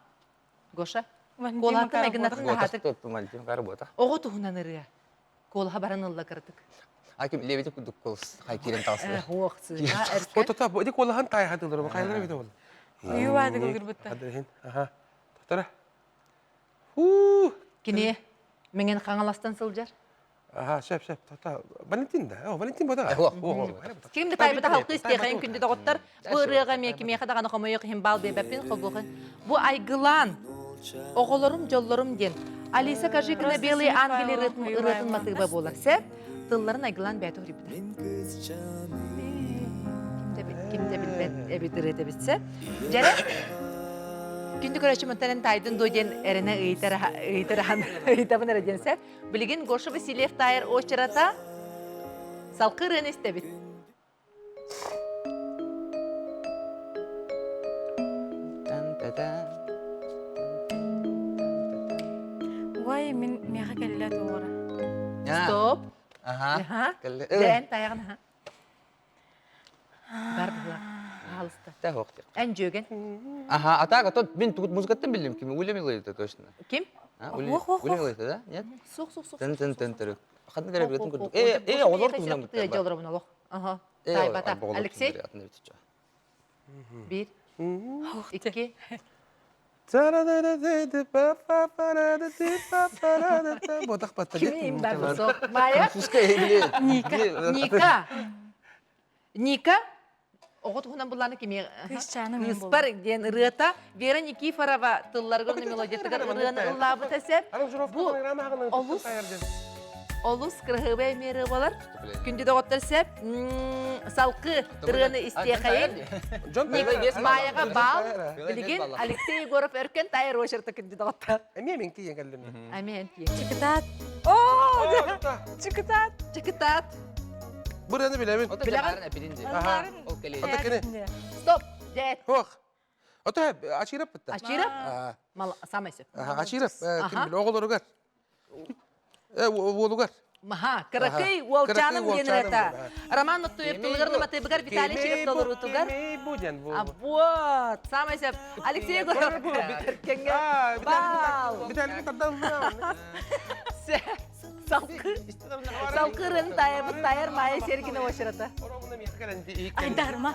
Гоша, Куолаһыттан айгынатын наһаатык. Оҕо туһунан ырыа. Куолаһа баран ылла кырдык. Аким лебеди курдук кулс хай киирэн таҕыста. Хуох сыыһа эркэ. Отота бу ити куолаһын таайхатылар хайалар эбит ол. Уйубаады кылгырбытта. Аха. Тотара. Хуу. Кини меңен Хаҥаластан сылдьар. Аха, сөп, сөп. Тота. Валентин да. О, Валентин бода. Ким да тайбыта халкы истиэхэйин күндү доҕоттор. Бу ырыаҕа эмиэ кимиэхэ даҕаны хомойуох иһин баал биэрбэппин холбуохун. Бу айгылаан оҕолорум дьоллорум диэн Алиса Кажикина Белые ангели ырыатын матыыба буолар. Сөп? Тылларын айгылаан бэйэтэ уһуйбута. Ким да билбэт эбит ырыата эбитсэ. Дьэрэ Күндү көрөөччү мантан тайдын дуо диэн эрэнэ ыйытар ыйытабын эрэ диэн сөп. Билигин Гоша Васильев таайар очерата салкы ырыаны истэбит. Ой, мин миэхэ кэллэ туора. Стоп. Аха. Дээн тайаҕын аха. Бар быһыла. Хаалыста. Та хоқ. Эн дьүөгэн. Аха, а так, а то мин тут музыкаттан билим ким? Уильям Илайта точно. Ким? Уильям Илайта, да? Нет? Сух, сух, сух. Тын тын тын тын. Хатын кere билетин курдук. Э, э, олор туһунан бутта. Жолоробун олох. Аха. Тайбата. Алексей. Бир. Икки. Ким бар Майя? Ника. Ника. Ника. Оҕо туһунан булланы кими? Кыысчааным мин Кыыспар диэн ырыата Вера Никифорова тылларыгар мелодиятыгар ырыаны ыллаабыта сеп. Бу олус олус кыраһыабай эмиэ ырыа буолар. Күндү доҕоттор сеп. Салкы ырыаны истиэхэйин. Майаҕа баал. Билигин Алексей Егоров өркөн тайыр очерта күндү доҕоттор. Эмиэ мен тиийэн кэллим. Эмиэ тиийэн. Чыкытаат. Оо! Чыкытаат. Чыкытаат. Бу ырыаны билэбин. Билэҕин? Стоп! Дьэ. Ох. Ото Ачиров бытта. Ачиров? Самай сөп. Ачиров ким биле оҕолоругар. Уолугар. Маха, кыракый уолчааным диэн ырыата. Роман Оттуев тылыгар нуматыбыгар Виталий Чирев толоруутугар. А вот, самай сөп. Алексей Егоров кеңге бал. Виталий тардан. Салкы. Салкырын тайыбыт тайар Майя Сергина очерата. Айдарма.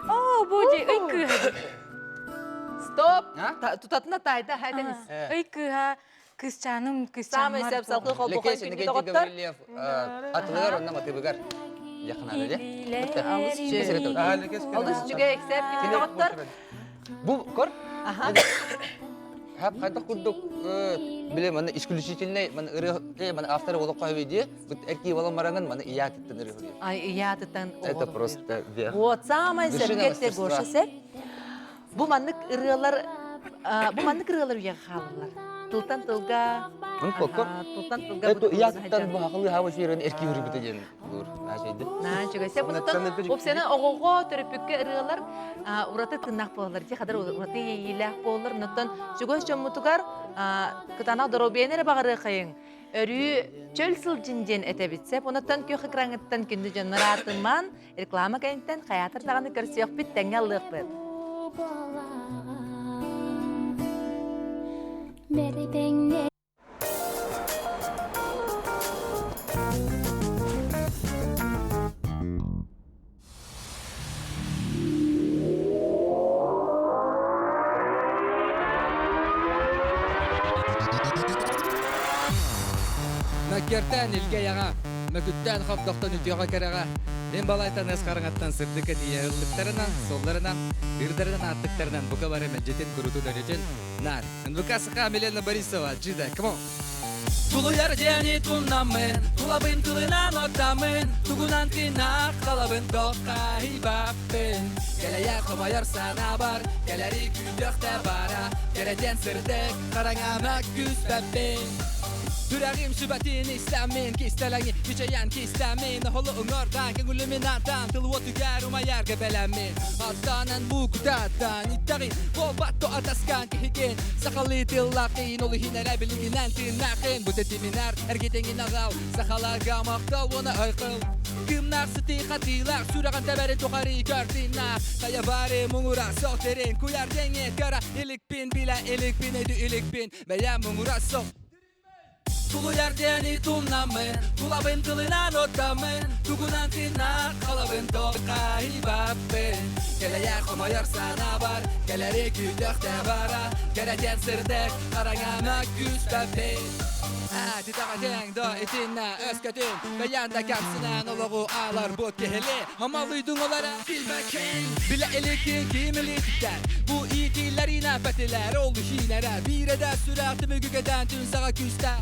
Оо, бу дии ый кыыһа. Стоп! Тутатына тайда хайтанис. Ый кыыһа кыысчааным Самый кыысчаанмар. сөп салкы холбохон Лекес күндү Иннокентий доҕоттор. Гаврильев атылыгар онна матыбыгар. Якынада де. Алыс үчүгэй. Олус үчүгэй эксеп күндү доҕоттор. Бу кор. Хап хайдах курдук биле маны исключительный маны ыры маны авторы олоққа виде бут эрки болон маранын маны ия тыттан ыры Ай ия тыттан Это просто верх. Вот самое Вершина сэркетте мастерства. Гоша сеп. Бу маннык ырыалар бу маннык ырыалар үйэ хаалалар. Тылтан тылга Он кокор. Тылтан тылга Это ия тыттан бу хакылы хаба ширен эрки үрүбүтэ диэн бур. Наашайды. Наачыга. Сеп онтон опсена оҕоҕо төрөппүккэ ырыалар ураты тыннах буолалар. Ди хадыр ураты иэйиилээх буолалар. Онтон чугас дьоммутугар кытаанах доруобуйаны эрэ баҕарыахайыҥ. Өрүү чөл сылдьын диэн этэбит. Сеп онтон күөх экраҥыттан күндү дьоннор аатыман реклама кэнниттэн хайаатар даҕаны көрсүөхпүт тэҥҥэ ыллыахпыт. Мөккертэн илгэ яҕа, мөкүттэн хобдохтон үтүөҕэ кэрэҕэ, эн балайтан ыс хараҥаттан сырдыкка тиийэ ыллыктарынан, суолларынан, ыырдарынан ааттыктарынан бука бары мэлдьитин курутун өрүтүн Нар. НВК Саха Милена Борисова, Джида, come on. Тулуйар диэни тумнаммын, тулабын тылынан оттаммын, тугунан тыыннаах талабын тоххайбаппын. Кэлэйэр хомойор санаабар, кэлэри күүтүөхтэ бара, кэрэтиэн сырдык, хараҥама күүспэппин. Сүрэҕим сүбэтин истэммин, кистэлэҥи кичэйэн кистэммин, оһолу уҥуордаан, көҥүлүмүн ааттаан, тыл уотугар умайарга бэлэммин. Аттанан букутаттан, итэҕин, буолбатто атаскаан киһигин, сахалыы тыллаахын, ол иһин эрэ билигинэн тыыннаахын, бу тэтиминэр эргитиҥин аҕал, сахаларга махтал уонна айхал. Кымнаах сытыы хатыылаах, сүрэҕин тэбэрин тухары картиннаах, хайа баары муҥура сох терин, куйар дэҥҥэ кара иликпин, билэ иликпин, өйдүү иликпин, бэйэм муҥура сох. Тулуйар диэни тумнаммын, тулабын тылынан оттаммын, тугунан тыыннаах халабын тоххайбаппын. Кэлэйэр хомойор санаабар, кэлэри күүтүөхтэ бара, кэрэтиэн сырдык, хараҥаны күүспэппин. Титэҕэтиҥ да итиннэ өскөтүн, бэйэҥ да кэмсинэн олоҕу ааларбыт киһили, амалыйдыҥ ол эрэ билбэккин. Билэ иликкин ким илиититтэн, бу иитиилэринэ бэтилэр ол иһиинэрэ биирэ да сүрэх түмүгүгэтэн түн саҕа күүстээх.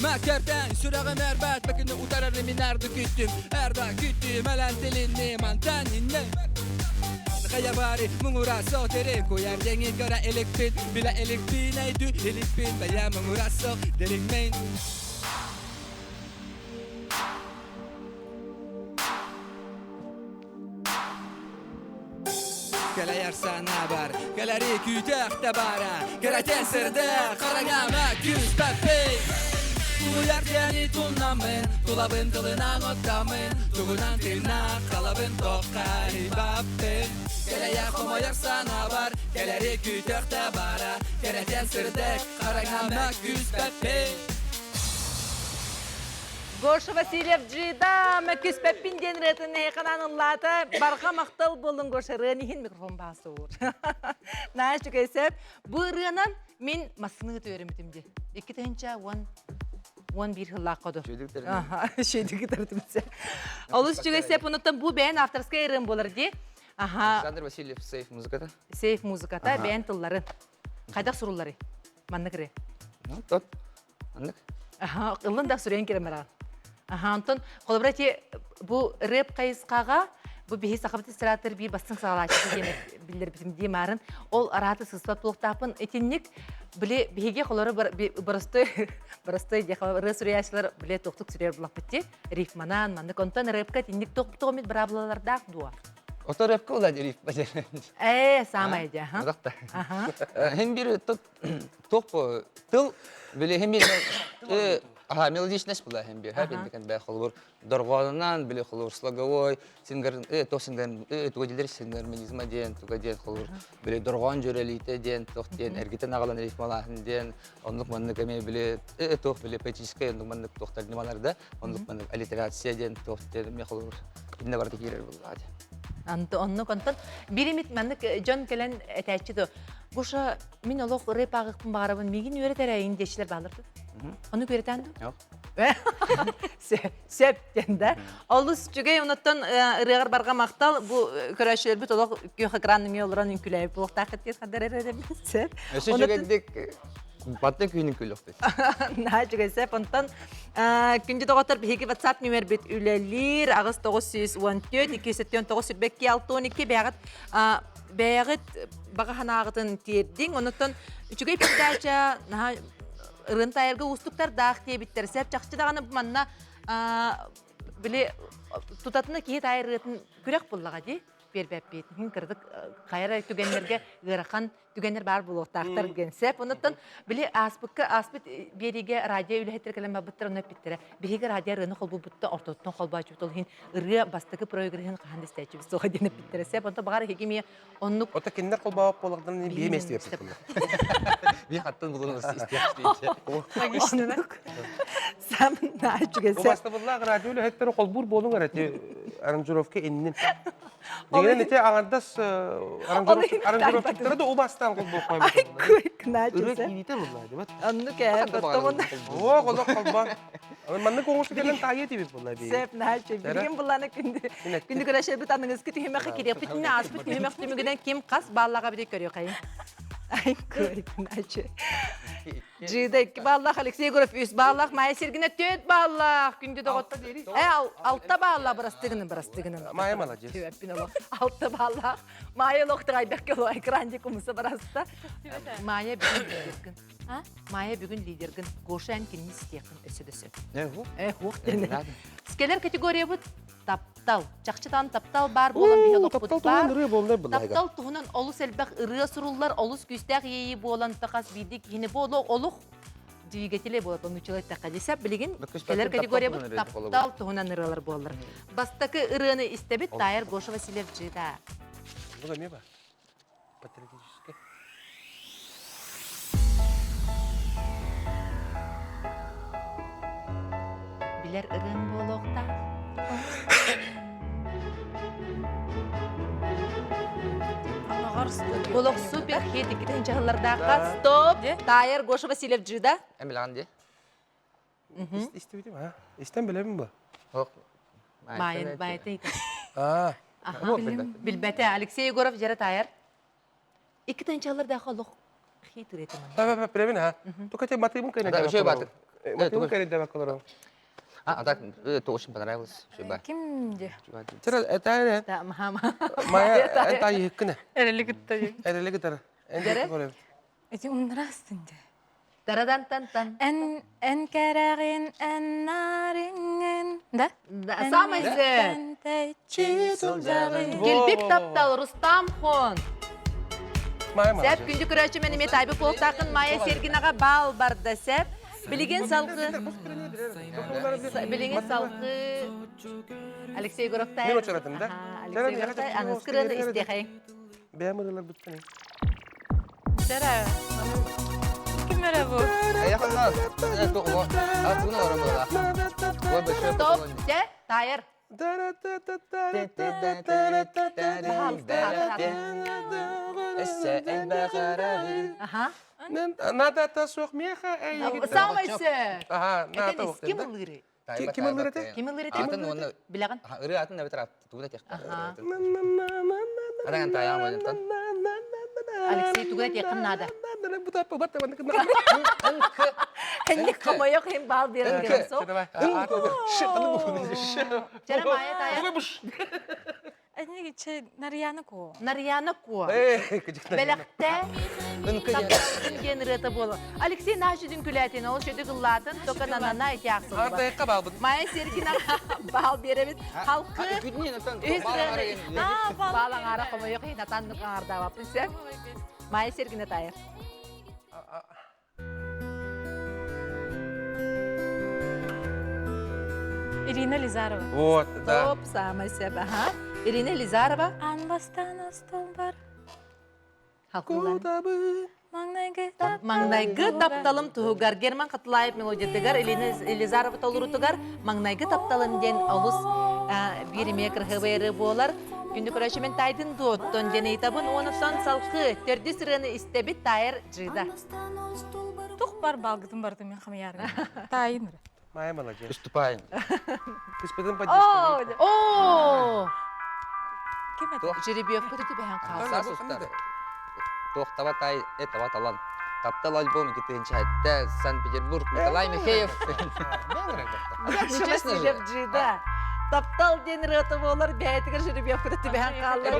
Мэккэртэн сүрэҕим эрбэт бэкини утарар минарды күттүм, эрда күттүм элэн тилинни мантан инне. Хайа баары муҥура суох дириҥ куйаар диэҥи көрө иликпин, билэ иликпин өйдүү иликпин бэйэм муҥура суох дириҥмин. Кэлэйэр санаабар, кэлэри күүтүөх да баара, кэрэтиэн сырдык, хараҥама күүспэппин. Тулуйар диэни тумнаммын, тулабын тылынан оттаммын, тугунан тыыннаах халабын тоххайбаппын. Кэлэйэ хомойор санаабар, кэлэри күүтүөх да баара, кэрэтэн сырдык, хараҥа күүспэппин. Гоша Васильев Джида мөккүспэппин диэн ырыатын эһиэхэ ыллаата. Барҕа махтал буоллун Гоша ырыан иһин микрофон баас уур. Нааш үчүгэй сөп. Бу ырыанан мин массыыны үөрэммитим дии. 2010 11 сыллаах ходу. Шөйдүк тартымса. Олус үчүгэй сөп. Онуттан бу бэйэн авторскай ырыам буолар дии. Аха. Александр Васильев сейф музыката. Сейф музыката бэйэн тылларын. Хайдах суруллары? Маннык ырыа. Ну, тот. Маннык. Аха, ыллын да суруйан кирэн бараҕын. Аха, онтон холобура ити бу рэп хайысхаҕа бу биһи сахабыт эстрадатыгар биир бастыҥ саҕалааччы диэн биллэрбитим дии маарын. Ол арааты сыыспат буолуохтаахпын. Итинник били биһиги холору боростой боростой диэх ырыа суруйааччылар били туохтук суруйар булахпыт дии рифманан маннык онтон рэпка итинник туох туох быраабылалардаах дуо? Ото рэпка ула рифма Ээ, самое дьэ. Аха. Хин бир туох тыл били хин бир аха мелодичность була хин бир ха бил дeken бэ холбур дорҕоонунан били холбур слоговой сингер то сингер туга дилер сингармонизма диэн туга диэн холбур били дорҕоон дьүрэлиитэ диэн туох диэн эргитэн аҕалан рифмалааһын диэн оннук маннык эмиэ били туох били поэтическай оннук маннык туохтар ньымаларда оннук маннык аллитерация диэн туох диэн эмиэ холбур иннэ барыта киирэр буллаҕа Анты оннук онтон биримит маннык дьон кэлэн этээччи то Гоша мин олох рэп ааҕыахпын баҕарабын миигин үөрэтэрээйин диэччилэр бааллар дуо? Ону үөрэтэн дуо? Сөп диэн да. Олус үчүгэй онуттан ырыаҕар барҕа махтал бу көрөөччүлэрбит олох күөх экран нөҥүө олорон үҥкүүлээбит буолуохтааххыт диэн хандар эрэ сөп. Өссө үчүгэйдик баттан күүнүн күлүөхпүт. Наһаа үчүгэй сөп. Онтон күндү доҕоттор биһиги WhatsApp нүмербит үлэлиир 8914 279 22 62 бэйэҕит бэйэҕит баҕа санааҕытын тиэрдиҥ. Онуттан үчүгэй передача наһаа ырыын таайарга уустуктардаах диэбиттэр. Сөп чахчы даҕаны манна били тутатына киһи таайар ырыатын күрэх буллаҕа дии биэрбэппит. Кырдык хайа түгэннэргэ ыарахан түгэннэр баар буолуохтаахтар диэн сөп. Онуттан били ааспыкка ааспыт биэриигэ радио үлэһиттэр кэлэн барбыттар онно эппиттэрэ. Биһиги радио ырыаны холбуубутта ортотуттан холбооччубут ол иһин ырыа бастакы проигрыһын хаһан да истээччибит суоҕа диэн эппиттэрэ сөп. Онто баҕар эһиги эмиэ оннук Ото кинилэр холбообот буоллахтарына биһи эмиэ истибэппит Би хаттан булун Оннук. Сам наачуга Убастабыллаах радио үлэһиттэрэ холбуур буолуҥ эрэ ити аранжировка иннин. Дегенен ити аҥардас аранжировкалары да убастаан холбуу қойбут. Ырыа киириитэ булла дебат. Оннук ээ, потом О, олох холбоон. Маннык оҥосу кэлэн таайыы тибит булла би. Сөп, наачы. Билигин булланы күндү. Күндү көрөшөбүт аныгыскы түһүмэххэ кириэхпитинэ ааспыт түһүмэх түмүгүнэн ким хас бааллаҕа бити көрүөхайын. Ай, көрүк, наачы. Джида 2 баллаах, Алексей Егоров 3 баллаах, Майя Сергина 4 баллаах. Күндү доҕоттор. Э, 6 баллаах бырастыгынан бырастыгынан. Майя молодец. Түөппүн олох. 6 баллаах. Майя олох тыгайбакка олох экран дик умуса бараста. Майя бүгүн лидергин. А? Майя бүгүн лидергин. Гоша эн кинини ситиэххин өссө да сөп. Э, хух. Э, хух дэнэ. Скелер категория бут таптал. Чахчытан таптал баар буолан биһи олохпут Таптал баар. туһунан ырыа буолла былайга. Таптал туһунан олус элбэх ырыа суруллар, олус күүстээх иэйии буолан тахас биирдии киһини буолу олух двигателе буолар нууччалыы эттэххэ десеп билигин кэлэр категориябыт таптал туһунан ырыалар буоллар. Бастакы ырыаны истэбит Таайар Гоша Васильев Джида. Бу эмиэ бар. Патриотический. Билэр ырыаҥ буолуохтаах. Олох супер хит иккитин чаһыллардаахха стоп Таайар Гоша Васильев Джида. Эмилан ди. Истибитим, а? Истен билэбин бу. Майын байты. Аа. Билбэтэ Алексей Егоров жара Таайар. Икки тыһыынчалардаах олох хит ырыата манна. Ба ба билэбин ha. Только те матыбын кайна. Да, еще баты. Матыбын кайна дебек колорон. А, так, это очень понравилось. Ким де? Тера это Да, мама. Майя это йыккына. Эрели кытта. Эрели кытара. Дere? Эти умнарастын де. Тарадан тан тан. Эн эн кэрэгин эн нарингин да? Самый Килбик таптал Рустам Хон. Сәп күндү көрөөчү мен эме тайбы полтакын Майя Сергинаға бал барда сәп. Билигин салгы Билигин салгы Алексей Егоровтай. Мен очаратым да. Алексей Егоровтай аныскырыны истиэхэйин. Бэйэм ырыалар бүттүн. Дара. Ким эрэ бу? Стоп, дьэ, таайар. Аха. Надо суох меха эйигин. Самай сөп. Аха, Этен ким ыллыыры? Ким ыллыыр этэ? Ким ыллыыр этэ? Атын уонна Билэҕин? ырыа атын эбэтэр тугу да Аха. Араҥан таайаҕын буолуттан. Алексей тугу этиэххин наада? Хэнник хомойох иһин баал биэрэн кэлэн сол. Чара Майя таайар. Эни Нарьяна Ко. Нарьяна Ко. Бэлэхтэ тапталгын диэн ырыата буолар. Алексей наһаа күлээтин, ол шөдүк ыллаатын, тока нанана ити ахсыллыбат. Майя Сергина баал биэрэбит. Халкы үс баал аҥаара хомойох иһин атаннык аҥардаабаппын сөп. Майя Сергина таайар. Ирина Лизарова. Вот, да. Топ, самый сөп, аха. Ирина Лизарова. Ан бастан остолбар. Маҥнайгы Маҥнайгы тапталым туһугар Герман Хатылаев мелодиятыгар Елена Елизарова толорутугар Маҥнайгы тапталым диэн олус биир эмиэ кырһыбай ырыа буолар. Күндү көрөөччү мен таайдын дуоттон диэн ыйытабын уонуттан салкы төрдүс ырыаны истэбит таайар Джида. Тух бар балгытын бардым мен хамыярга. Таайын ыры. Майя молодец. Уступаем. Кыспытын поддержка. О! Ким это? Жеребьевка түбэһэн хаалса. Сас Туох таба тай, э таба талан. Таптал альбом 2007 Санкт-Петербург Николай Михеев. Честно же. Джида. Таптал диэн ырыата буолар бэйэтигэр жеребьевката түбэһэн хааллар.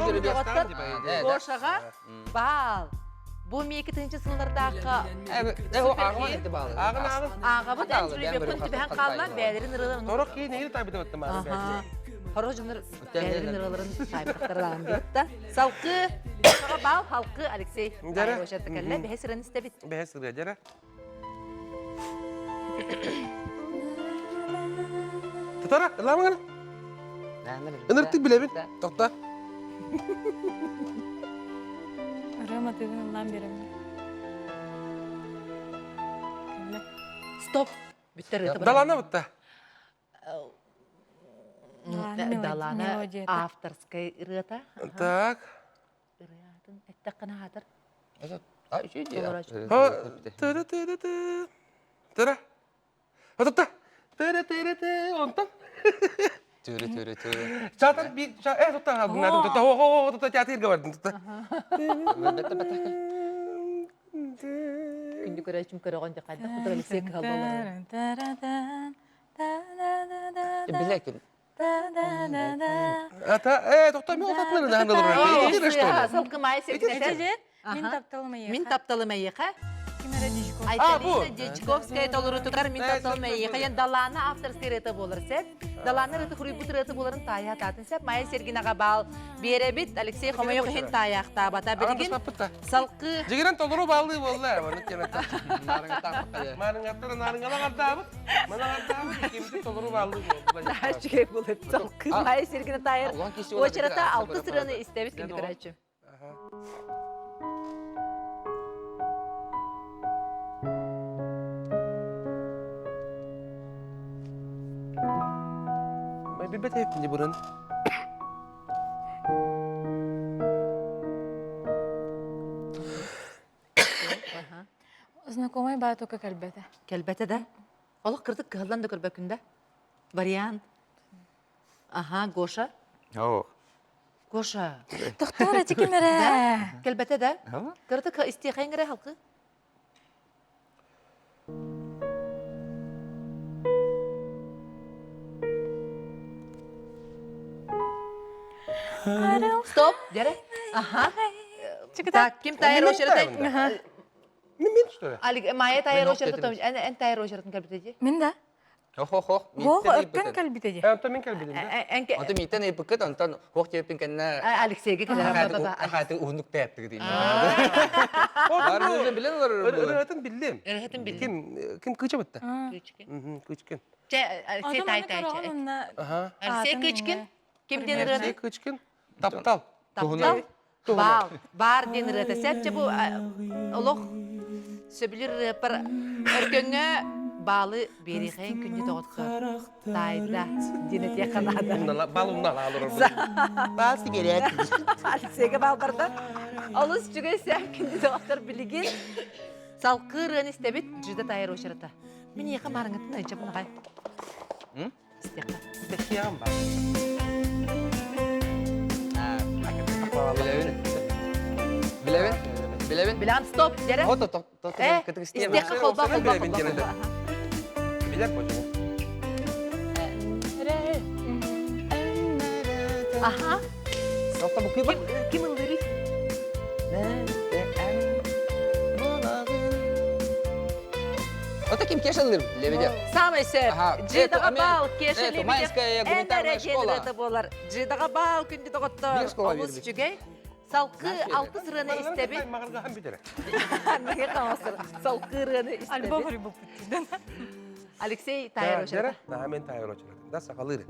Гошаҕа Баал. Бу миэки сыллардаахха Ааҕын ааҕын. ааҕабыт эн жеребьевкын түбэһэн хаалла бэйэлэрин ырыаларын Торох киин эйил тайбыта баттым Аха. Хоро дьоннор бэйэлэрин ырыаларын таайбыттаралаан биэтта. Салкы баал халкы Алексей Дәрэ. кэллэ бэһэ сыран истэбит. Бэһэ сырыа дәрэ. Татара, ылаамаҥана. Ыныртык билэбин. Тохто. Ырыа матыыбын ыллаан биэрэбин. Стоп. Бүттэр ырыта Далана бутта. Далана авторскай ырыата. Так. Ырыатын эттэххинэ аһатар. Тыры-тыры-ты. Тыра. Отутта. Тыры-тыры-ты. Онтон. Түрү-түрү-түрү. Чатар би э тутта надо тутта хо хо тутта театрга бардым тутта. Күндү көрөөчүм көрөҕөн дьэ хайдах кутар Алексей кыһаллалар. Билэкин. Ата э тохтой мен отатмын да ханды Салкы май сертинетер. Мин тапталым эйиэхэ. Мин тапталым эйиэхэ. Ким эрэ Дьячковская. Айталина Дьячковская толорутугар мин тапталым эйиэхэ. Ян Далаана авторскай ырыата буолар сеп. Далаана ырыаты хуруйбут ырыаты буоларын таайа таатын сеп. Майя Сергинаҕа баал биэрэбит. Алексей хомойуох иһин таайаахтаабата. Билигин салкы Дьигирен толору баалыы буолла. Маарыҥаттан наарыҥалаҕардаабыт. Манаҕардаабыт кимти толору баалыы буолла. Үчүгэй буолар. Салкы Майя Сергина таайар. Уочарата алтыс ырыаны истэбит күндү көрөөччү. Билбэт эппин бұрын. Знакомый баа только кэлбэтэ. Кэлбэтэ да? Олох кырдык кыһаллан да көрбөккүн да? Вариант. Аха, Гоша. О. Гоша. Тохтоор эти ким эрэ? Кэлбэтэ да? Кырдык истиэхэйин эрэ халкы. Стоп, дere. Аха. Так, ким тайыр очерет? Мен мен что ли? Майя тайыр очерет, эн тайыр очеретін кэлбите Мин да. Хо-хо-хо. Хоох өркөн кэлбитэ дии. Онтон мин кэлбитим да. Онтон мииттэн ыйыппыккыт, онтон хуох диэппин кэннэ Алексейга кэлэр. Ахаты уһуннук тэттик дии. Бар билен олорор. Ырыатын биллим. Ырыатын биллим. Ким ким кыыча бытта? Кычкин. Кычкин. Чэ, Алексей тай тай. Алексей Кычкин. Ким диэн ырыаны? Алексей Кычкин. Таптал. Таптал. Баал. Баар диэн ырыата. Сеп чэ бу олох сөбүлүүр ырыаппар өркөҥҥө баалы биэриэхэйин күндү доҕоттор таайда диэн этиэххэ наада. Бал умнала олорор. Баал сибиэрээт. Алексейга баал барда. Олус үчүгэй сээм күндү доҕоттор билигин салкыы ырыаны истэбит Джида таайар уочарата. Мин эйиэхэ маарыҥҥытын ыйдьабын аҕай. Истиэххэ. Истиэҕим бар. Билэбин. Билэбин. Билэбин. Билэҕин стоп дьэрэ. Хото то то Э, кытык истиэм. истиэххэ холба холба Билэбин холба. диэн Билэр бочугу. Аха. Тоқта бу кыба. Ким ыллырый? Это ким Кеша ыллыр, Лебедев. Самый сөп. Джидаға бал, Кеша Лебедев. Майская гуманитарная школа. Это болар. Джидаға бал күнді доғыттар. Олус үчүгэй. Салкы алты сырыны истэбит. Салкы ырыаны истэбит. Альбом рыбу путтудан. Алексей Тайр Мен Тайр Да, сахалыр.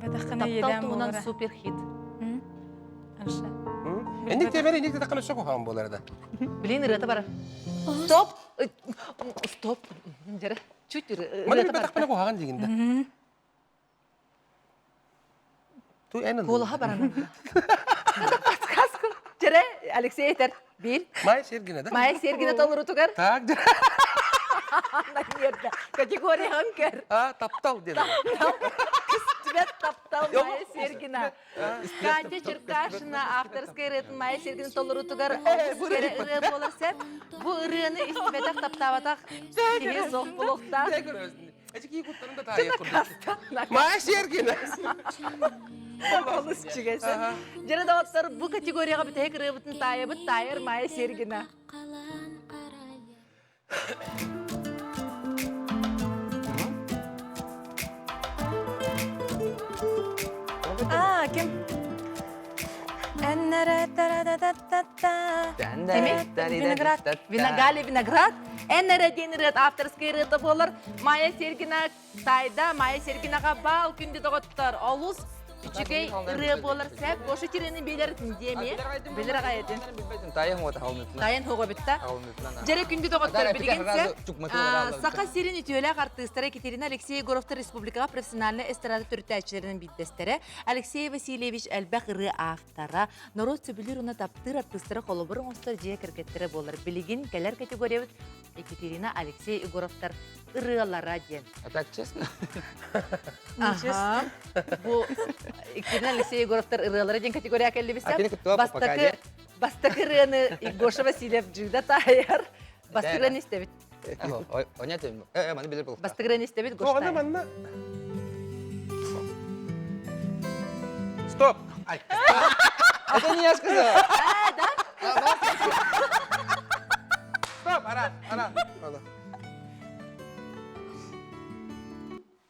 Таптал туһунан суперхит. Анша. Энник темер энник такана шоку хаан болар да. Блин, ырыата бар. Стоп! Стоп. Жара. Чуть ырыата бар. Маны такана кухаган дегенде. Ту эн Куолаха баранан. Подсказка. Жара, Алексей этер. Бил. Май Сергина да? Май Сергина толорутугар. Так. Наверное. Категория ханкер. А, таптал деді. Таптал. Күстүбэт таптал Майя Сергина. Катя Черкашина авторскай ырыатын Майя Сергина толорутугар олус кэрэ ырыа буолар сеп. Бу ырыаны истибэтэх таптаабатах киһи суох буолуохтаах. Майя Сергина. Олус үчүгэйсэн. Дьэрэ доҕоттор, бу категорияҕа бүтэһик ырыабытын таайабыт таайар Майя Сергина. А, ким? Виноград. Виногали виноград. Эн диэн ырыат авторскай ырыата буолар. Майя Сергина Тайда, Майя Сергинаға бал күнде доҕоттор. Олус үчүгэй ырыа буолар сәп. Гоша тирени билер диэми. Билер аҕай этин. Тайын хуга таһалмытына. Тайын хуга битта. Дьэрэ күндү доҕоттор билигин Саха сирин үтүөлээх артыыстара Екатерина Алексей Егоровтар республикаҕа профессиональнай эстрада төрүттээччилэринэн биирдэстэрэ. Алексей Васильевич элбэх ырыа автора, норуот сөбүлүүр уонна таптыыр артыыстара холобур оҥостор дьиэ кэргэттэрэ буолар. Билигин кэлэр категориябыт Екатерина Алексей Егоровтар ырыалара диэн. А так честно? Ага. Бу Екатерина Алексей Егоровтар ырыалара диэн категория кэллибисэ. Бастакы бастакы ырыаны Гоша Васильев Джида таайар. Бастакы ырыаны истэбит. Маны билер болуп. Бастакы ырыаны истэбит Гоша таайар. манна. Стоп! Это не я сказала. Да? Стоп, ара, ара.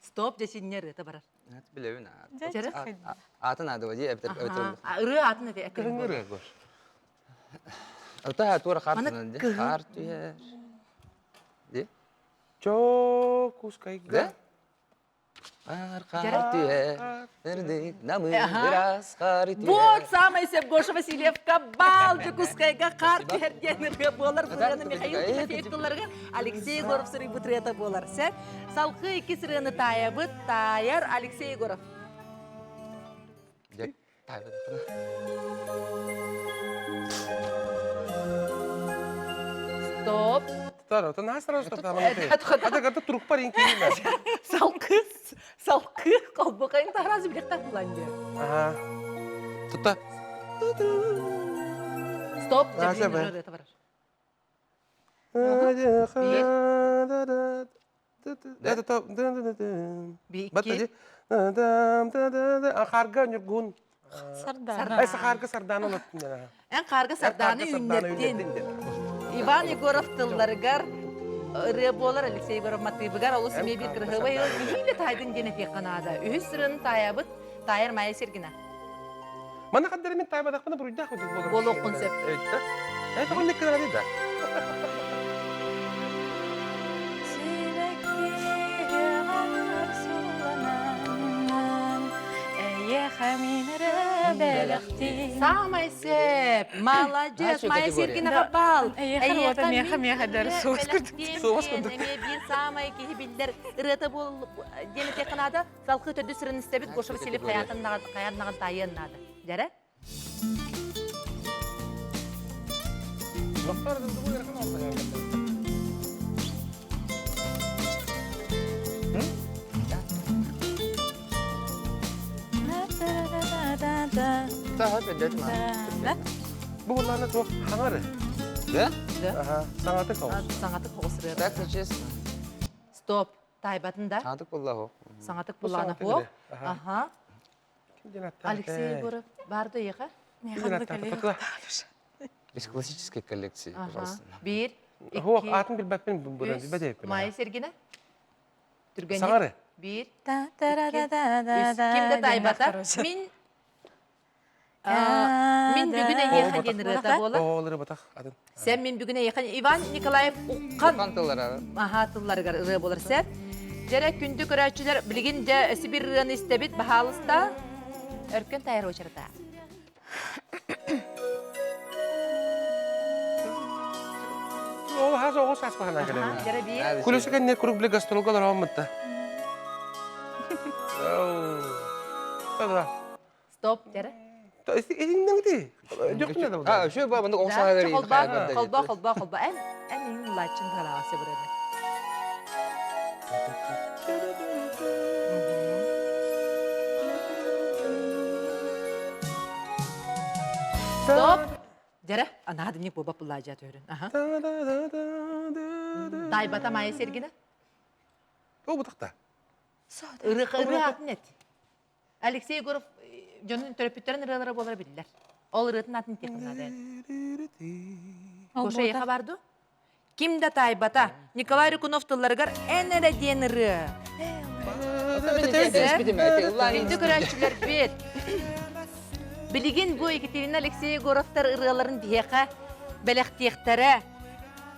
Стоп, десиннер ырыата барар. Билебин. Атын ады ди эптер Ырыа атын эте. Кыһын ырыа Гош. Ота тура хартынан ди. Хар түһэр. Ди? Чокускайга. Вот самый сеп Гоша Васильевка бал Дьокуускайга хаар түһэр диэн ырыа буолар. Бырыаны Михаил Тимофеев тылларыгар Алексей Егоров суруйбут ырыата буолар. Сеп салгыы иккис ырыаны таайабыт таайар Алексей Егоров. Стоп. Тара, то нас сразу стоп. Ата гата турук парин кириме. Салкы, салкы колбукайын таразы билек булан же. Ага. Тута. Стоп. Бир. Харга нюргун. Сардана. Ай сахарга сардана олоттун. Эн харга сарданы үннеттин. Иван Егоров тылларыгар. ырыа буолар Алексей Егоров матыыбыгар олус эмиэ биир кырыһыбай нэһиилэ таайдын диэн этиэххэ наада. Үһүс ырыаны таайабыт, таайар Майя Сергина. Манна хаддары мин таайбатахпына буруйдаах курдук буолар. Буолуоххун сөп. Өйттө. Э, тоҕо кыраҕа да. Саамай сөп. Маладьыас, Майя Сергина бал. Эйиэхэ миэхэ миэхэ дэр суос курдук. Суос курдук. Эмиэ биир саамай киһи биллэр ырыата буол диэн этиэххэ наада. Салхыы төрдүс сырын истэбит Гоша Васильев хайаатын наҕан таайыан наада. Дьэрэ? Бу буллаана туох хаҥары? Да? Да. Саҥатык соҕус. Саҥатык соҕус ырыа. Так нечестно. Стоп. Тайбатын да? Саҥатык булла Саҥатык буллаана хуох. Аха. Алексей Егоров бар да ехе? Из классической коллекции, пожалуйста. Биир, Хуох атын билбэппин буран билбэт Майя Сергина? Түргэнник. Саҥары. Биир, үс. Ким да тайбата. Мин Мин бүгүн эйиэхэ диэн ырыата буолар. Ол ырыа атын. Сен мин бүгүн эйиэхэ Иван Николаев Уххан Уххан тыллара. Аха тылларыгар ырыа буолар сеп. Дьэрэ күндү көрөөччүлэр билигин дьэ Сибир ырыаны истэбит баһаалыста. Өркөн тайар очерата. Ол хас оҕо саас баһана кэлэн. Дьэрэ биир. Күлүсү кэннэ курук биле гастролга олороммутта. Стоп, дьэрэ. Итиннэҥти. А, еще ба, мандык оҕо Холба, холба, холба, холба. Эн, эн иҥин лааччын быһалаҕа себырыны. Стоп! Дьэрэ, анаадынньык буоба пыллаажа төһөрүн. Аха. Тайбата Майя Сергина. О, бутахта. Ырыа ырыа атын эт. Алексей Егоров дьонун төрөппүттэрин ырыалара буолара биллэр. Ол ырыатын атын тиэхиннады. Гоша эйиэхэ бар дуу? Ким да таайбата. Николай Рыкунов тылларыгар эн эрэ диэн ырыа. Күндү көрөөччүлэрбит. Билигин бу Екатерина Алексей Егоровтар ырыаларын биһиэхэ бэлэхтиэхтэрэ.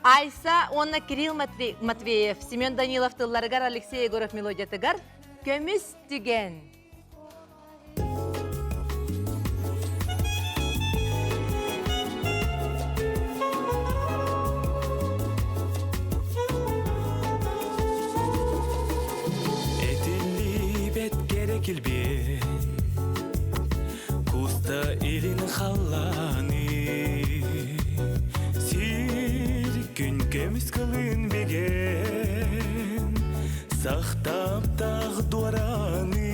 Айса уонна Кирилл Матвеев, Семен Данилов тылларыгар Алексей Егоров мелодиятыгар Көмүс түгэн. Этиллибэт кэрэ килбиэн Куста илин халлааны Сир күн көмүс кылын биген Сахтаптах дуораны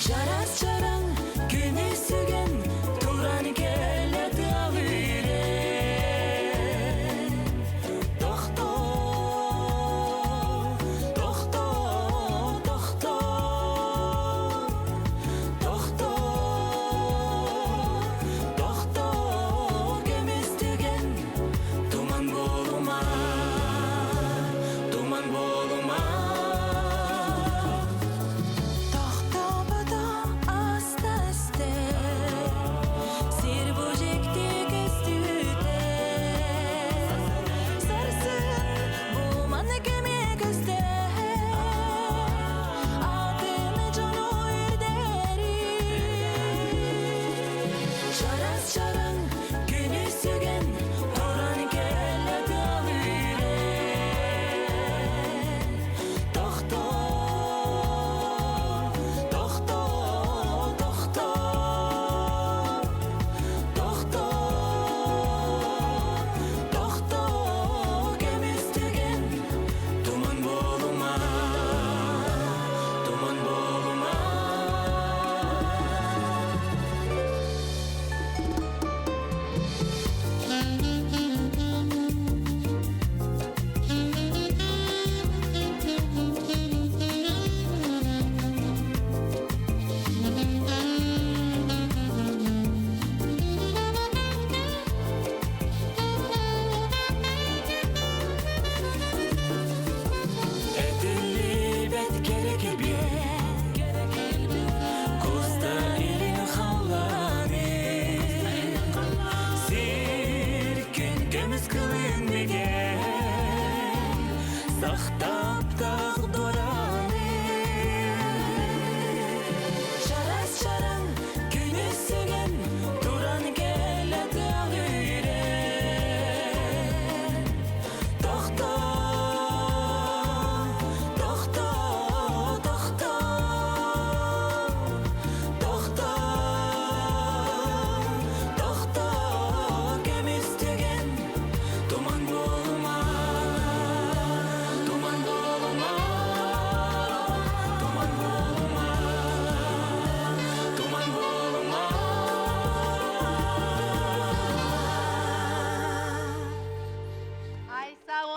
Чарас чараң күнү сүгэн Туран кэлэ тыалырен Тохтоо, тохтоо, тохтоо Тохтоо, тохтоо көмүс түгэн Туман буолума, туман буолума.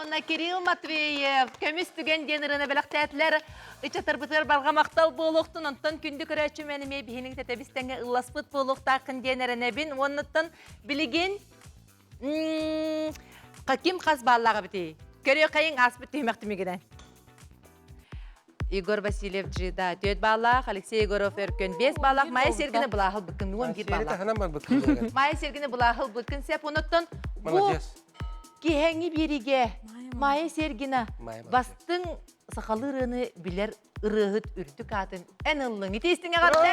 уонна Кирилл Матвеев көмүс түгэн диэн ырыаны бэлэхтээтилэр. Ыччаттарбытыгар барҕа махтал буолуохтун, онтон күндү көрөөччүм эн эмиэ биһиниҥ тэтэбистэҥҥэ ылласпыт буолуохтааххын диэн эрэнэбин. Уоннаттан билигин ким хас бааллаах эбитий? Көрүөххэйиҥ ааспыт түһүмэх түмүгүнэн. Егор Васильев Джида 4 бааллаах, Алексей Егоров Өркөн 5 бааллаах, Майя Сергина былааһыл быккын 11 бааллаах. Таһынан барбыккын. Майя Сергина былааһыл быккын сеп онуттан бу киһэҥи биэригэ Майя Сергина бастыҥ сахалыы ырыаны билэр ырыаһыт үрдүк аатын эн ыллыҥ. Ити истиҥ эҕэрдэ!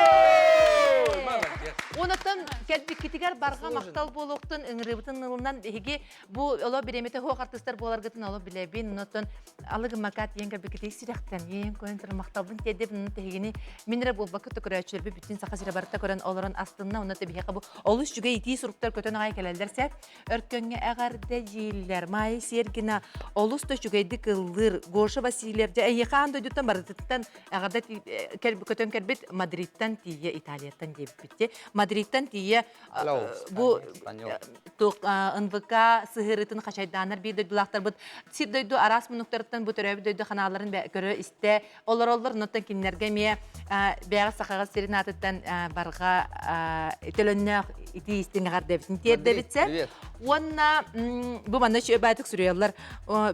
Онуттан кэлбиккитигэр барҕа махтал буолуохтун ыҥырыыбытын ылынан биһиги бу оло бириэмэтэ суох артыыстар буоларгытын оло билэбин. Онуттан алы гыммакка тиийэн кэлбиккитигэр сүрэхтэн иэйэн көйөн туран махталбын тиэрдэбин. Онон тэһигини мин эрэ буолбакка көрөөччүлэрбит бүтүн Саха сирэ барыта көрөн олорон астынна. Онно биһиэхэ бу олус үчүгэй итии суруктар көтөн аҕай кэлэллэр сэ. Өркөҥҥө эҕэрдэ дииллэр. Майя Сергина олус да үчүгэйдик ыллыыр. Гоша Васильев дьэ эйиэхэ аан дойдуттан барытыттан эҕэрдэ көтөн кэлбит Мадридтан тиийэ Италияттан диэбиппит. Мадридтан тиийэ бу НВК сыһыарыытын хачайдааннар биир дойдулаахтарбыт сир дойду араас муннуктарыттан бу төрөөбүт дойду ханааларын көрө истэ олороллор. Онтон кинилэргэ эмиэ бэйэҕэ сахаҕа сирин аатыттан барҕа төлөннөөх итии истиҥ эҕэрдэбитин тиэрдэбит Уонна бу манна үчүгэй суруйаллар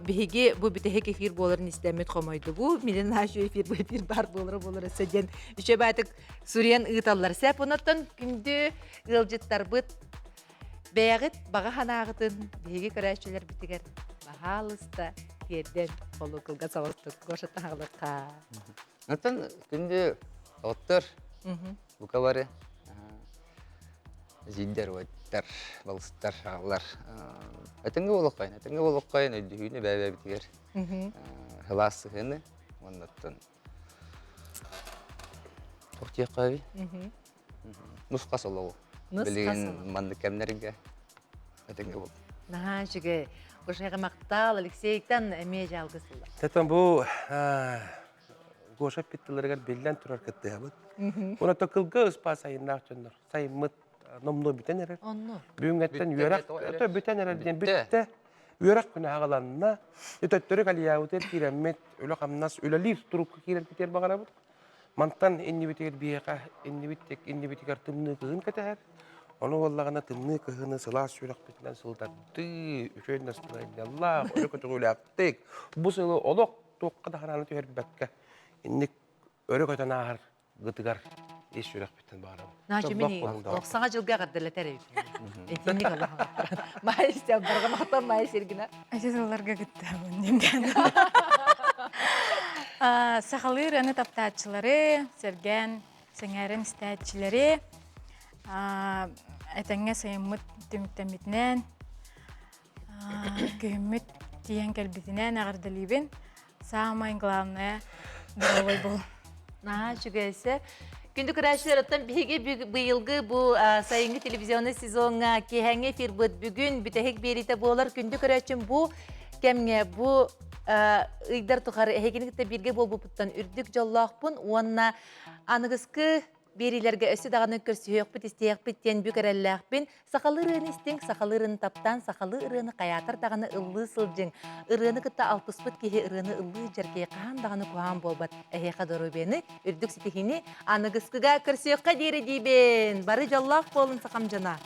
биһиги бу бүтэһик эфир буоларын истэммит хомойдубу. Милен наша эфир бу эфир баар буолара буолар өссө диэн үчүгэй суруйан ыыталлар. Сеп онуттан күндү ыалдьыттарбыт бэйэҕит баҕа санааҕытын биһиги көрөөччүлэрбитигэр баһаалыста тиэрдэн холукулга соҕустук Гоша таһаҕылыкка. Оттон күндү оттор бука бары зииддэр, уоттар, балыстар, аҕалар. Этиҥҥэ буолуоххайын, этиҥҥэ буолуоххайын өйдөһүүнү бэйэ-бэйэбитигэр сылаас сыһыаны уонна оттон туох диэххэ Нус-хас олоҕу. Билигин маннык кэмнэргэ этэҥҥэ буолла. Наһаа үчүгэй. Гошаҕа махтал Алексейтан эмиэ дьаалгыс ылла. Тэтэн бу Гоша эппит биллэн турар кыттыһабыт. Уонна кылга ыспаа сайыннаах дьоннор. Сайыммыт номнуо бүтэн эрэр. Онно. Бүгүҥҥэттэн үөрэх бүтэн эрэр диэн бүттэ. Үөрэх күнэ аҕаланна. Төттөрү калиябытыгар киирэммит, үлэ-хамнас үлэлиир турукка киирэрбитигэр баҕарабыт. Мантан иннибитигэр биһиэхэ иннибит иннибитигэр тымныы кыһын кэтэһэр. Ону буоллаҕына тымныы кыһыны сылаас сүрэхпитинэн сылытардыы, үчүгэй настырыанньалаах, өрө көтөҕүүлээхтик, бу сылы олох туохха да хараана түһэрбэккэ инник өрө көтөн ааһар гытыгар ис сүрэхпиттэн баҕарабын. Наачы мин олох саҥа дьылга эҕэрдэлэтэр эбиппин. Итинник олох Маайа барҕа махтал Маайа Сергина. Ити сылларга кыттабын диэн. Сахалыы ырыаны таптааччылары, сэргээн, сэҥээрэн истээччилэри этэҥҥэ сайыммыт түмүктэммитинэн, күһүммүт тиийэн кэлбитинэн эҕэрдэлиибин. Самое главное, здоровый был. Наһаа үчүгэйсэ. Күндү көрөөччүлэр, оттон биһиги быйылгы бу сайыҥҥы телевизионный сезоҥҥа киэһээҥҥи эфирбыт бүгүн бүтэһик биэриитэ буолар. Күндү көрөөччүм бу кэмҥэ бу ыйдар тухары эһигини кытта бииргэ буолбуппуттан үрдүк дьоллоохпун уонна аныгыскы биэриилэргэ өссө даҕаны көрсүһүөхпүт, истиэхпит диэн бүк эрэллээхпин. Сахалыы ырыаны истиҥ, сахалыы ырыаны таптаан, сахалыы ырыаны хайаатар даҕаны ыллыы сылдьыҥ. Ырыаны кытта алтыспыт киһи ырыаны ыллыы дьэргэйэ хаһан даҕаны куһаҕан буолбат. Эһиэхэ доруобуйаны, үрдүк ситиһиини аныгыскыга көрсүөххэ диэри диибин. Бары дьоллоох буолун сахам дьоно!